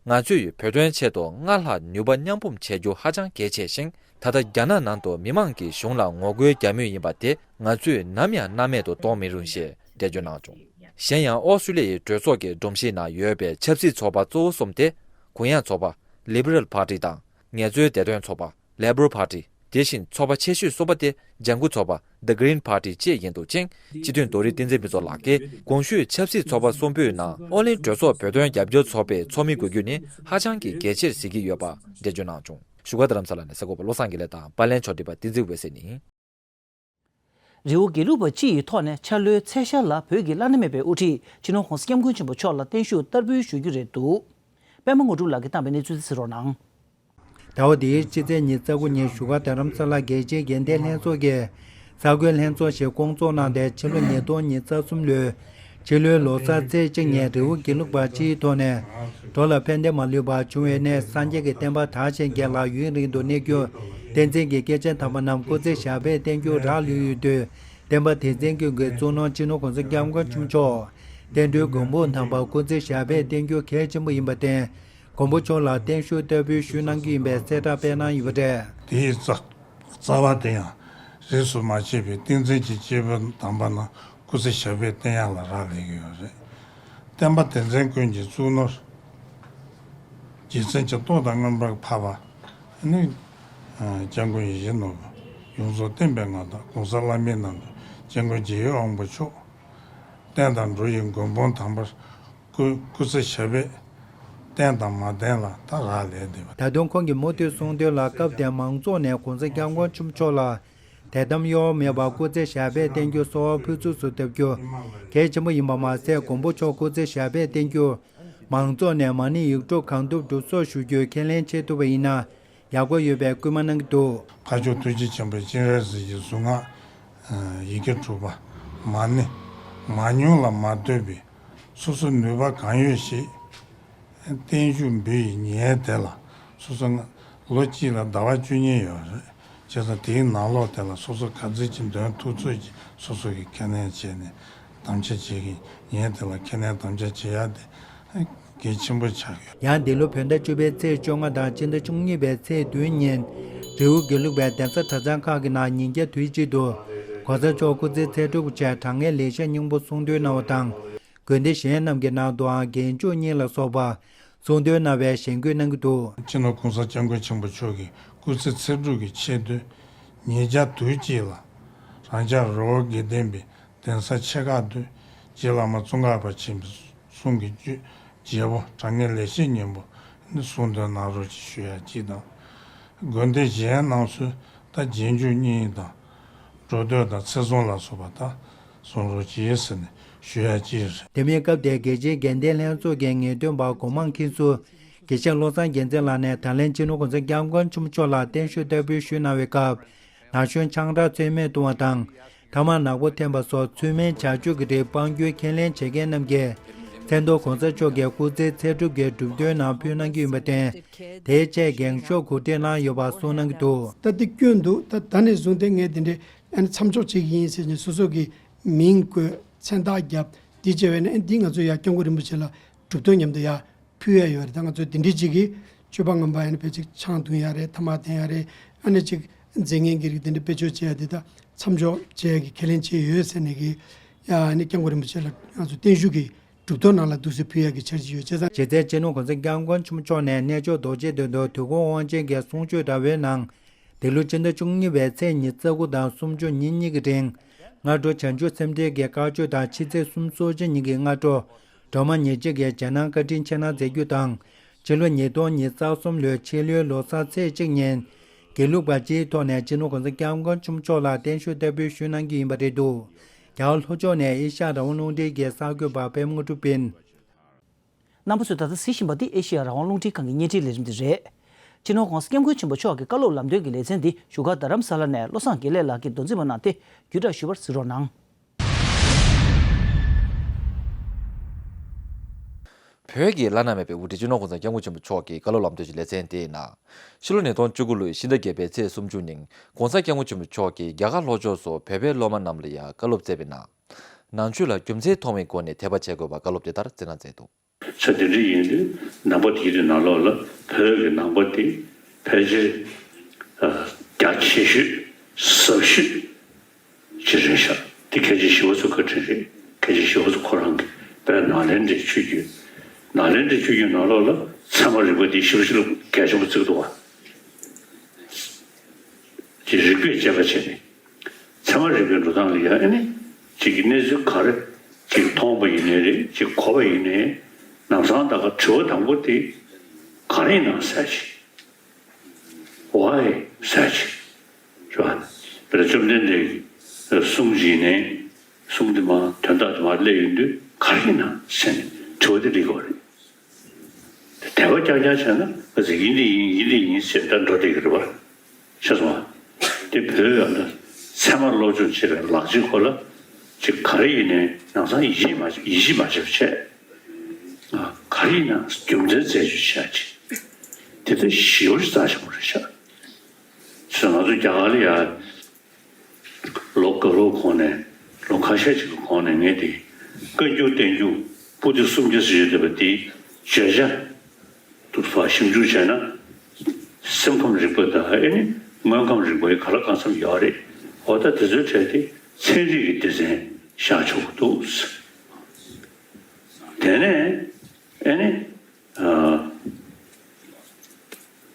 ང་ཚོས་བོད་དོན་ཆེད་དུ་སྔར་ལྷག་ནུས་པ་མཉམ་སྤུངས་བྱེད་རྒྱུ་ཧ་ཅང་གལ་ཆེ་ཞིང་། ད་ལྟ་རྒྱ་ནག་ནང་དུ་མི་མང་གིས་གཞུང་ལ་ངོ་རྒོལ་རྒྱག་མུས་ཡིན་པ་དེ་ང་ཚོས་ནམ་ཡང་སྣང་མེད་དུ་གཏོང་མི་རུང་ཞེས་འགྲེལ་བརྗོད་གནང་བྱུང་། གཞན་ཡང་ཨོ་སི་ཀྲི་ལི་ཡའི་གྲོས་ཚོགས་ཀྱི་སྒྲོམ་གཞིའི་ནང་ཡོད་པའི་ཆབ་སྲིད་ཚོགས་པ་གཙོ་བོ་གསུམ་སྟེ། གུ་ཡངས་ཚོགས་པ་Liberal Party དང་ངལ་རྩོལ་བདེ་དོན་ཚོགས་པ་Labor Party། དེ་བཞིན་ཚོགས་པ་ཆེ་ཤོས་གསུམ་པ་སྟེ་ལྗང་ཁུ་ཚོགས་པ་The Green Party བཅས་ཡིན་འདུག་ཅིང་། སྤྱི་འཐུས་རྡོ་རིང་བསྟན་འཛིན་ཕུན་ཚོགས་ལགས་ཀྱིས་གོང་ཞུས་ཆབ་སྲིད་ཚོགས་པ་གསུམ་པོའི་ནང་ཨོ་གླིང་གྲོས་ཚོགས་བོད་དོན་རྒྱབ་སྐྱོར་ཚོགས་པའི་ཚོགས་མི་དགོས་རྒྱུ་ནི་ཧ་ཅང་གི་གལ་ཆེར་གཟིགས་ཀྱི་ཡོད་པ་འགྲེལ་བརྗོད་གནང་བྱུང་། བཞུགས་སྒར་རྡ་རམ་ས་ལ་ནས་གསར་འགོད་པ་བློ་བཟང་དགེ་ལེགས་དང་པར་ལེན་ཕྱོགས་སྒྲིག་པ་བསྟན་འཛིན་འོད་ཟེར་ནི། རི་བོ་དགེ་ལུགས་པ་སྤྱི་ཡི་ཐོག་ནས་འཆར་ལོའི་ཚེས་ཤར་ལ་བོད་ཀྱི་བླ་ན་མེད་པའི་དབུ་ཁྲིད་སྤྱི་ནོར་༸གོང་ས་༸སྐྱབས་མགོན་ཆེན་པོ་མཆོག་ལ་བརྟན་བཞུགས་བསྟར་འབུལ་ཞུ་རྒྱུ་རེད་འདུག་པད་མ་དངོས་གྲུབ་ལགས་ཀྱིས་བཏང་བའི་གནས་ཚུལ་དེ་གཟིགས་རོགས་གནང་། ཟླ་བ་འདིའི་སྤྱི་ཚེས་ཉི་ཤུ་རྩ་དགུ་ཉིན་བཞུགས་སྒར་རྡ་རམ་ས་ལ་རྒྱལ་སྤྱིའི་དགེ་ལྡན་ལྷན་ཚོགས་ཀྱི་ གསར་འགོད་ལྷན་ཚོགས་ཤིག་བསྐོང་ཚོགས་གནང་སྟེ། ཕྱི་ལོ་ཉིས་སྟོང་ཉི་ཤུ་རྩ་གསུམ་ལོའི་ཕྱི་ལོའི་ལོ་གསར་ཚེས་གཅིག་ཉིན་རི་བོ་དགེ་ལུགས་པ་སྤྱིའི་ཐོག་ནས། འགྲོ་ལ་ཕན་བདེ་མ་ལུས་པ་བྱུང་བའི་གནས། སངས་རྒྱས་ཀྱི་བསྟན་པ་དར་ཞིང་རྒྱས་ལ་ཡུན་རིང་དུ་གནས་རྒྱུ། བསྟན་འཛིན་གྱི་སྐྱེས་ཆེན་དམ་པ་རྣམས་སྐུ་ཚེ་ཞབས་པད་བརྟན་རྒྱུར་རག་ལུས་ཡོད་དུས། བསྟན་པ་དེ་འཛིན་སྐྱོང་གི་གཙུག་ནོར་སྤྱི་ནོར་༸གོང་ས་༸སྐྱབས་མགོན་ཆེན་པོ་མཆོག་བསྟན་འགྲོའི་མགོན་པོ་དམ་པ་སྐུ་ཚེ་ཞབས་པད་བརྟན་རྒྱུ་གལ་ཆེན་པོ་ཡིན་པར་བརྟེན། མགོན་པོ་མཆོག་ལ་བརྟན་བཞུགས་བསྟར་འབུལ་ཞུས་གནང་རྒྱུ་ཡིན་པའི་གསལ་བསྒྲགས་སྤེལ་གནང་ཡོད་པ་རེད། དེའི་རྩ་རྩ་བ་དེ་ཡང་རིས་སུ་མ་ཆད་པའི་བསྟན་འཛིན་གྱི་སྐྱེས་བུ་དམ་པ་རྣམས་སྐུ་ཚེ་ཞབས་པད་བརྟན་ཡག་ལ་རག་ལས་ཀྱི་ཡོད་རེད། བསྟན་པ་དེ་འཛིན་ཀུན་གྱི་གཙུག་ནོར། རྗེ་བཙུན་གྱི་ཏོག་དང་མངོན་པར་འཕགས་པ་ནི། སྐྱབས་མགོན་ཡིད་བཞིན་ནོར་བུ། ཡོངས་རྫོགས་བསྟན་པའི་མངའ་བདག་༸གོང་ས་ལྷ་མིའི་རྣམ་པའི་སྐྱབས་མགོན་རྗེ་ཡོ་དབང་པོ་མཆོག་བསྟན་དང་འགྲོ་ཡི་མགོན་དཔུང་དམ་པར། སྐུ་སྐུ་ཚེ་ཞབས་པད་བརྟན་དང་མ་བརྟན་ལ་ད་རག་ལས་བསྡད་པ། ད་དུང་ཁོང་གིས་མུ་མཐུད་གསུངས་དོན་ལ། སྐབས་དེར་མང་ཚོགས་ནས་༸གོང་ས་༸སྐྱབས་མགོན་ཆེན་པོ་མཆོག་ལ་དད་དམ་གཡོ་བ་མེད་པར་སྐུ་ཚེ་ཞབས་པད་བརྟན་རྒྱུ་གསོལ་བ་ཕུར་ཚུགས་སུ་བཏབ་རྒྱུ་གལ་ཆེན་པོ་ཡིན་པ་མ་ཟད། མགོན་པོ་མཆོག་སྐུ་ཚེ་ཞབས་པད་བརྟན་རྒྱུར་མང་ཚོགས་ནས་མ་ཎི་ཡིག་དྲུག་གང་ཐུབ་སྒྲུབ་གསོག་ཞུ་རྒྱུའི་ཁས་ལེན་བྱེད་ཐུབ་པ་ཡིན་ན་ཡག་པོ་ཡོད་པའི་སྐུལ་མ་གནང་གི་འདུག། སྐུ་ཞབས་ཐུགས་རྗེ་ཆེན་པོ་སྤྱན་རས་གཟིགས་ཀྱི་གཟུངས་སྔགས། ཡི་གེ་དྲུག་པ། མ་ཎི། མང་ཉུང་ལ་མ་ལྟོས་པའི་སོ་སོ་ནུས་པ་གང་ཡོད་ཞིག་བརྟན་བཞུགས་འབུལ་ཡི་ཉིན་དེ་ལ་སོ་སོ་ལོ་གཅིག་ལ་ཟླ་བ་བཅུ་གཉིས་ཡོད་རེད། བྱས་ཙང་དེའི་ནང་ལོགས་དེ་ལ་སོ་སོ་ག་ཚོད་ཅིག་འདོན་ཐུབ་ཚོད་ཅིག་སོ་སོ་གིས་ཁས་ལེན་བྱས་ནས་དམ་བཅའ་བྱེད་ཀྱི་ཉིན་དེ་ལ་ཁས་ལེན་དམ་བཅའ་བྱེད་ཡ་དེ་གལ་ཆེན་པོ་ཆགས་ཡོད། ཡང་འདི་ལོ་བོད་ཟླ་བཅུ་པའི་ཚེས་བཅོ་ལྔ་དང་སྤྱི་ཟླ་བཅུ་གཉིས་པའི་ཚེས་བདུན་ཉིན་རི་བོ་དགེ་ལུགས་པའི་གདན་ས་གྲྭ་ཚང་ཁག་གི་ནང་ཉིན་རྒྱབ་དུས་གཅིག་ཏུ་༸གོང་ས་མཆོག་སྐུ་ཚེ་ཚེ་སྒྲུབ་བཅས་དྲང་ངེས་ལེགས་བཤད་སྙིང་པོ་གསུང་འདོན་གནང་བ་དང་། དགོན་སྡེ་གཞན་རྣམས་ཀྱི་ནང་དུའང་རྒན་བཅུ་གཉིས་ལ་སོགས་པ་གསུང་འདོན་གནང་བའི་ཞལ་འགོད་གནང་གི་འདུག། སྤྱི་ནོར་༸གོང་ས་༸སྐྱབས་མགོན་ཆེན་པོ་མཆོག་གི་སྐུ་ཚེ་ཚེ་སྒྲུབ་ཀྱི་ཆེད་དུ། ཉེ་ཆར་དུས་གཅིག་ལ་རང་ཅག་རི་བོ་དགེ་ལྡན་པའི་གདན་ས་ཆེ་ཁག་ཏུ་རྗེ་བླ་མ་ཙོང་ཁ་པ་ཆེན་པོའི་གསུང་གི་བརྗོད་བརྗེ་པོ་དྲང་ངེས་ལེགས་བཤད་སྙིང་པོ་ནི་གསུང་འདོན་གནང་རོགས་ཞུ་ཡ་གཅིག་དང་། དགོན་སྡེ་གཞན་རྣམས་སུ་ད་རྗེས་འཇུག་གཉིས་དང་། འགྲོ་སྡོད་དང་ཚེ་སྲུང་ལ་སོགས་པ་དག་གསུང་རོགས་གྱིས་ཟེར་ནས་ཞུ་ཡ་གཅིག་རེད། དེ་མིན་སྐབས་དེར་རྒྱལ་སྤྱིའི་དགེ་ལྡན་ལྷན་ཚོགས་ཀྱི་ངེས་སྟོན་པ་གོ་མང་མཁན་ཟུར་དགེ་བཤེས་བློ་བཟང་རྒྱལ་མཚན་ལགས་ནས་ད་ལན་སྤྱི་ནོར་༸གོང་ས་༸སྐྱབས་མགོན་ཆེན་པོ་མཆོག་ལ་བརྟན་བཞུགས་བསྟར་འབུལ་ཞུས་གནང་བའི་སྐབས། ན་གཞོན་ཆང་རག་ཚོད་མེད་གཏོང་བ་དང་། ཐ་མག་ནག་པོ་འཐེན་པ་སོགས་ཚུལ་མིན་བྱ་སྤྱོད་ཀྱི་རིགས་སྤང་རྒྱུའི་ཁས་ལེན་བྱེད་མཁན་རྣམས་ཀྱིས་མཚན་ཐོ་༸གོང་ས་མཆོག་གི་སྐུ་ཚེ་ཚེ་སྒྲུབ་ཀྱི་སྒྲུབ་ཐོའི་ནང་ཕུལ་གནང་རྒྱུ་ཡིན་པར་བརྟེན། དེའི་ཆེད་འགེངས་ཤོག་གོ་སྒྲིག་གནང་ཡོད་པ་གསུངས་གནང་གི་འདུག། ད་འདི་སྐྱོན་འདུག། ད་ད་ནས་བཟུང་སྟེ་ངས་འདི་འདྲའི་ཨ་ནི་མཚམས་འཇོག་བྱེད་ཀྱི་ཡིན་ཟེར་ནས་སོ་སོ་གི་མིང་བཀོད་མཚན་རྟགས་བརྒྱབ་འདི་བྱས་པས་ན་ཨ་ནི་འདི་ང་ཚོ་ཡ་སྐྱབས་མགོན་རིན་པོ་ཆེ་ལ་སྒྲུབ་ཐོ་མཉམ་དུ་ཡ་ཕུལ་ཡ་ཡོད་རེད། ད་ང་ཚོ་འདི་འདྲའི་ཅིག་གིས་སྤྱོད་པ་ངན་པ་ཨ་ནི་ཕལ་ཆེར་ཆང་འཐུང་ཡ་རེད། ཐ་མག་འཐེན་ཡ་རེད། ཨ་ནི་ཅིག་རྫས་ངན་གྱི་རིགས་འདི་འདྲ་བེད་སྤྱོད་བྱེད་ཡ་འདི་ད་མཚམས་འཇོག་བྱེད་ཡ་གི་ཁས་ལེན་བྱས་ཡོད་ཟེར་ནས་གི་ཡ་ཨ་ནི་སྐྱབས་མགོན་རིན་པོ་ཆེ་ལ་ང་ཚོ་བརྟན་བཞུགས་ཀྱི་སྒྲུབ་ཐོ་ནང་ལ་འདུག་སེ་ཕུལ་ཡག་གི་འཆར་གཞི་ཡོད། བྱས་ཙང་། རྗེ་བཙུན་སྤྱི་ནོར་༸གོང་ས་༸སྐྱབས་མགོན་ཆེན་པོ་མཆོག་ནས་གནས་མཆོག་རྡོ་རྗེ་གདན་དུ་དུས་འཁོར་དབང་ཆེན་གྱི་གསུང་ཆོས་འདྲ་བའི་ནང་། འདི་ལོ་སྤྱི་ཟླ་བཅུ་གཉིས་པའི་ཚེས་ཉི་ཤུ་རྩ་དགུ་དང་སུམ་ཅུ་ཉིན་གཉིས་ཀྱི་རིང་། སྔ་དྲོ་བྱང་ཆུབ་སེམས་འགྲེལ་གྱི་བཀའ་ཆོས་དང་ཕྱི་ཚེས་གསུམ་སྲོག་ཕྱིན་ཉིན་གྱི་སྔ་དྲོ། སྒྲོལ་མ་ཉེར་གཅིག་གི་རྗེས་གནང་བཀའ་དྲིན་ཆེ་གནང་མཛད་རྒྱུ་དང་། ཕྱི་ལོ་ཉིས་སྟོང་ཉི་ཤུ་རྩ་གསུམ་ལོའི་ཕྱི་ལོའི་ལོ་གསར་ཚེས་གཅིག་ཉིན། དགེ་ལུགས་པ་སྤྱིའི་ཐོག་ནས་སྤྱི་ནོར་༸གོང་ས་༸སྐྱབས་མགོན་ཆེན་པོ་མཆོག་ལ་བརྟན་བཞུགས་བསྟར་འབུལ་ཞུས་གནང་རྒྱུ་ཡིན་པ་རེད་འདུག། རྒྱ་གར་ལྷོ་ཕྱོགས་ནས་ཨེ་ཤ་ཡ་རང་དབང་རླུང་འཕྲིན་གྱི་གསར་འགོད་པ་པད་མ་དངོས་གྲུབ་ཡིན། རྣམ་པ་ཚོས་ད་ལྟ་གཟིགས་བཞིན་པ་འདི་ཨེ་ཤེ་ཡ་རང་དབང་རླུང་འཕྲིན་ཁང་གི་བརྙན་འཕྲིན་ལས་རིམ་དེ་རེད། སྤྱི་ནོར་༸གོང་ས་༸སྐྱབས་མགོན་ཆེན་པོ་མཆོག་གི་བཀའ་སློབ་ལམ་སྟོན་གྱི་ལེ་ཚན་འདི་བཞུགས་སྒར་རྡ་རམ་ས་ལ་ནས་བློ་བཟང་དགེ་ལེགས་ལགས་ཀྱིས་མདོ་འཛིན་པ་གནང་སྟེ་བརྒྱུད་བསྒྲགས་ཞུས་པར་གཟིགས་རོགས་གནང་། བོད་ཀྱི་བླ་ན་མེད་པའི་དབུ་ཁྲིད་སྤྱི་ནོར་༸གོང་ས་༸སྐྱབས་མགོན་ཆེན་པོ་མཆོག་གི་བཀའ་སློབ་ལམ་སྟོན་གྱི་ལེ་ཚན་དེའི་ནང་། ཕྱི་ལོ་ཉིས་སྟོང་བཅུ་དགུ་ལོའི་ཕྱི་ཟླ་བརྒྱད་པའི་ཚེས་སུམ་ཅུ་ཉིན་༸གོང་ས་༸སྐྱབས་མགོན་ཆེན་པོ་མཆོག་གིས་རྒྱ་གར་ལྷོ་ཕྱོགས་སུ་བོད་པའི་སློབ་མ་རྣམས་ལ་ཡང་བཀའ་སློབ་སྩལ་བའི་ནང་། ནང་ཆོས་ལ་རྒྱུ་མཚན་མཐོང་བའི་སྒོ་ནས་དད་པ་བྱེད་དགོས་པ་བཀའ་སློབ་དེ་ལྟར་སྩལ་གནང་མཛད་འདུག། ས་དེ་འདྲ་ཡིན་དུས་ནང་པ་དེའི་རིགས་ནང་ལོགས་ལ་བོད་ཀྱི་ནང་པ་དེ་ཕལ་ཆེར་རྒྱ་ཆེ་ཤོས་ཟབ་ཤོས་ཅིག་རེད་ཤག། དེ་མཁན་ཆེན་ཞི་བ་འཚོ་བཀའ་དྲིན་རེད། མཁན་ཆེན་ཞི་བ་འཚོ་ཁོ་རང་གིས་དཔེར་ན་ནཱ་ལེནྡྲའི་ཆོས་བརྒྱུད། ནཱ་ལེནྡྲའི་ཆོས་བརྒྱུད་ནང་ལོགས་ལ་ཚད་མ་རིག་པ་དེ་ཞེ་པོ་ཅིག་ལ་གལ་ཆེན་པོ་བརྩི་གི་འདུག་བ། དེ་རིགས་པས་དཔྱད་པ་བྱས་ནས། ཚད་མ་རིག་པའི་འགྲོ་སྟངས་ལ་ཡང་ཨ་ནི་གཅིག་གི་གནས་ཚུལ་ག་རེ་གཅིག་མཐོང་བ་ཡིན་ནའི་རེད། གཅིག་གོ་བ་ཡིན་ནའི་ལམ་སང་ད་ག་དྲི་བ་དང་པོ་དེ་ག་རེ་ཡིན་ནམ་ཟེར་ཅིག། Why ཟེར་ཅིག་རེད་བ། དཔེར་ན་བཅོམ་ལྡན་འདས་ཀྱི་གསུང་ཡིན་ནའི་གསུང་དེ་མ་དོན་དག་དེ་མ་སླེབས་ཡོང་དུས་ག་རེ་ཡིན་ནམ་ཟེར་ནས་དྲི་བ་དེ་སླེབས་ཀྱི་ཡོད་རེད། དད་པ་རྐྱང་རྐྱང་བྱས་ན་ཨ་ཙི་ཡིན་འདི་ཡིན་ཡིན་འདི་ཡིན་ཟེར་ད་འགྲོ་བསྡད་ཀྱི་རེད་བ། ཤེས་སོང་ང་། དེ་བོད་ཡང་ན་ ཚད་མ་སློབ་སྦྱོང་བྱེད་པའི་ལག་ཆའི་སྐོར་ལ་ཅིག་ག་རེ་ཡིན་ནའི་ཡང་སང་ཡིད་ཆེས་མ་ཡིད་ཆེས་མ་བྱེད་པ་བྱས། ག་རེ་ཡིན་ན་རྒྱུ་མཚན་རྩད་གཅོད་བྱ་ཅིག་དེ་ལྟར་ཞི་བ་ཞིག་རྩ་ཆེན་པོ་རེད་ཤག་བྱས་ཙང་ང་ཚོ་རྒྱ་གར་ལ་ཡ། ལོ་འགའ་ལོ་གོང་ནས་ལོ་ཁ་ཤས་ཅིག་གི་གོང་ནས་ངས་དེ་བཀའ་འགྱུར་བསྟན་འགྱུར་པོ་ཏི་སུམ་བརྒྱ་ཟེར་ཡོད་བསྡད་པ་དེའི་བརྗོད་བྱ་དུ་ཕར་ཞིབ་འཇུག་བྱས་ན་སེམས་ཁམས་རིག་པ་དང་ཨེ་ནི་དངོས་ཁམས་རིག་པའི་ག་ལ་གང་འཚམ་ཡོད་རེད། འོ་ད་དེ་ཚོའི་གྲས་དེ་ཚན་རིག་གི་སྡེ་ཚན་བཞག་ཆོག་གི་འདུག་དེ་ནས་ཨེ་ནི།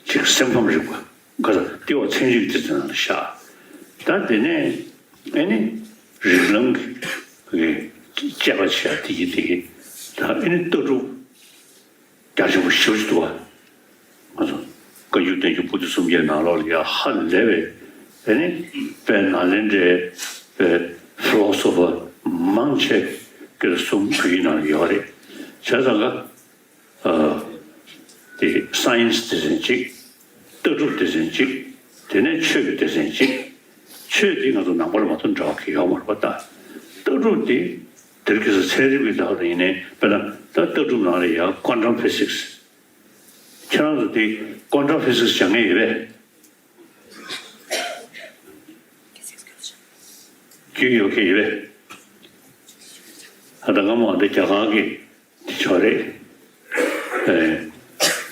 ཅིག་སེམས་ཁམས་རིག་པ་ག་ས་ལྟེ་བ་ཚན་རིག་དེ་ཚོ་ནང་ལ་བཞག་ད་དེ་ནས་ཨེ་ནི་རིགས་ལམ་གྱི་དཔྱད་པ་བྱས་དེ་ཡིན་དེ་ཡིན་ད་ཨེ་ནི་ལྟ་གྲུབ་རྒྱ་ཆེན་པོ་ཞེ་པོ་ཅིག་འདུག་བ། ང་ཚོ་བཀའ་འགྱུར་བསྟན་འགྱུར་པོ་ཏི་སུམ་བརྒྱའི་ནང་ལོགས་ལ་ཡ་ཧ་ལས་པའི་ཨེ་ནི་དཔལ་ནཱ་ལེནྡྲའི་དཔེ་ཕི་ལོ་སོ་ཕར་མང་ཆེ་གི་གསུང་བོད་ཡིག་ནང་ལ་ཡོད་རེད། བྱས་ཙང་ཀ་དེ་སའེན་སི་སྡེ་ཚན་གཅིག་ལྟ་གྲུབ་སྡེ་ཚན་གཅིག་དེ་ནས་ཆོས་ཀྱི་སྡེ་ཚན་གཅིག་ཆོས་དེ་ང་ཚོ་ནང་པ་ལ་མ་གཏོགས་འབྲེལ་བ་གང་ཡང་ཡོད་མ་རེད་པ་ད། ལྟ་གྲུབ་དེ་དེར་གི་ས་ཚན་རིག་པའི་ལག་ཏུ་ཡིན་ནའི་དཔེར་ན་ད་ལྟ་གྲུབ་ནང་ལ་ཡང་ཀོན་ཊམ་ཕི་སིག་སི། ཁྱེད་རང་ཚོ་དེ་ཀོན་ཊམ་ཕི་སིག་སི་སྦྱང་མཁན་ཡོད་པས། རྒྱུས་ཡོད་མཁན་ཡོད་པས། ཨ་ད་སྔ་མོ་འདི་རྒྱ་གར་གི་དེ་ཆོག་རེད། ཨེ།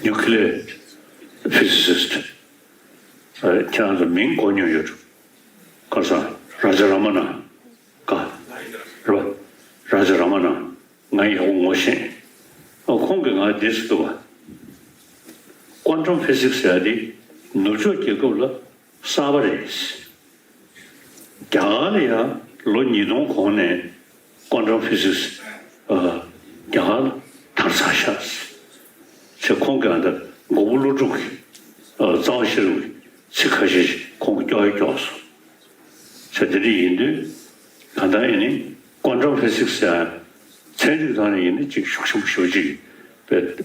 ནིའུ་ཀི་ལི་ཡར་ཕི་སི་སི་སི་ཊི། ཨེ། ཁྱེད་རང་ཚོ་མིང་གོ་མྱོང་ཡོད། ཁ་སང་རཱ་ཇ་ར་མ་ན་ཀ་རེད་པ། རཱ་ཇ་ར་མ་ན་ང་ཡག་པོ་ངོ་ཤེས། ཨ་ཁོང་གིས་ང་འདི་ཟེར་འདུག་པ། ཀོན་ཊམ་ཕི་སིག་སི་ཟེར་ཡ་དེ་ནུབ་ཕྱོགས་རྒྱལ་ཁབ་ལ་གསར་པ་རེད། རྒྱ་གར་ལ་ཡང་ལོ་ཉིས་སྟོང་གོང་ནས་ཀོན་ཊམ་ཕི་སིག་སི་ཨ་རྒྱ་གར་ལ་དར་ཚར་ཤག་ཟེར་ཁོང་གིས་ཨ་ད་མགོན་པོ་ཀླུ་སྒྲུབ་ཀྱི་ཨ་རྩ་བ་ཤེས་རབ་ཀྱི་ཚིག་ཁ་ཤས་ཤིག་ཁོང་གིས་སྐྱོར་ཡ་སྐྱོར་སོང་། ཟེར་དེ་འདྲ་ཡིན་དུས་གང་ལྟར་ཨེ་ནི་ཀོན་ཊམ་ཕི་སིག་སི་ཟེར་ཚན་རིག་ཐོག་ནས་ཡིན་ན་ཅིག་ཤུགས་ཆེན་པོ་ཞེ་པོ་ཅིག་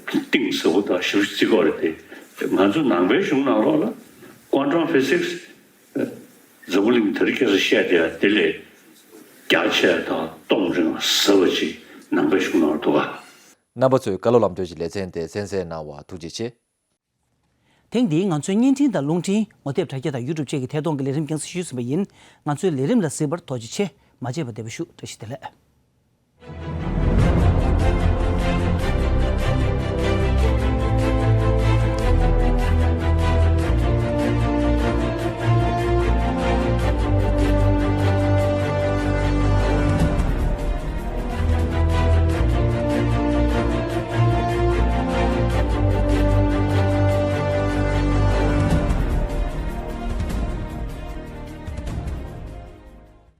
པའི་གཏིང་ཟབ་པོ་དང་ཞེ་པོ་ཅིག་བརྩི་དགོས་རེད་དེ། ང་ཚོ་ནང་པའི་གཞུང་ནང་ལོགས་ལ་ཀོན་ཊམ་ཕི་སིག་སི་འཛམ་བུ་གླིང་དེ་རིང་ཁ་སང་བཤད་བསྡད་ཡ་དེ་ལས་རྒྱ་ཆེ་དང་སྟོབས་རིང་ཟབ་པ་ཅིག་ནང་པའི་གཞུང་ནང་ལ་འདུག་ག་རྣམ་པ་ཚོས་བཀའ་སློབ་ལམ་སྟོན་གྱི་ལེ་ཚན་དེ་གསན་གཟིགས་གནང་བར་ཐུགས་རྗེ་ཆེ། ཐེངས་འདིའི་ང་ཚོའི་བརྙན་འཕྲིན་དང་རླུང་འཕྲིན། ངོ་དེབ་དྲ་རྒྱ་དང་ཡུ་ཊུབ་བཅས་ཀྱི་ཐད་གཏོང་གི་ལས་རིམ་རྒྱང་སྲིང་ཞུས་ཟིན་པ་ཡིན། ང་ཚོའི་ལས་རིམ་ལ་གཟིགས་པར་ཐུགས་རྗེ་ཆེ། མ་བརྗེད་པར་བདེ་པོ་བཞུགས། བཀྲ་ཤིས་བདེ་ལེགས།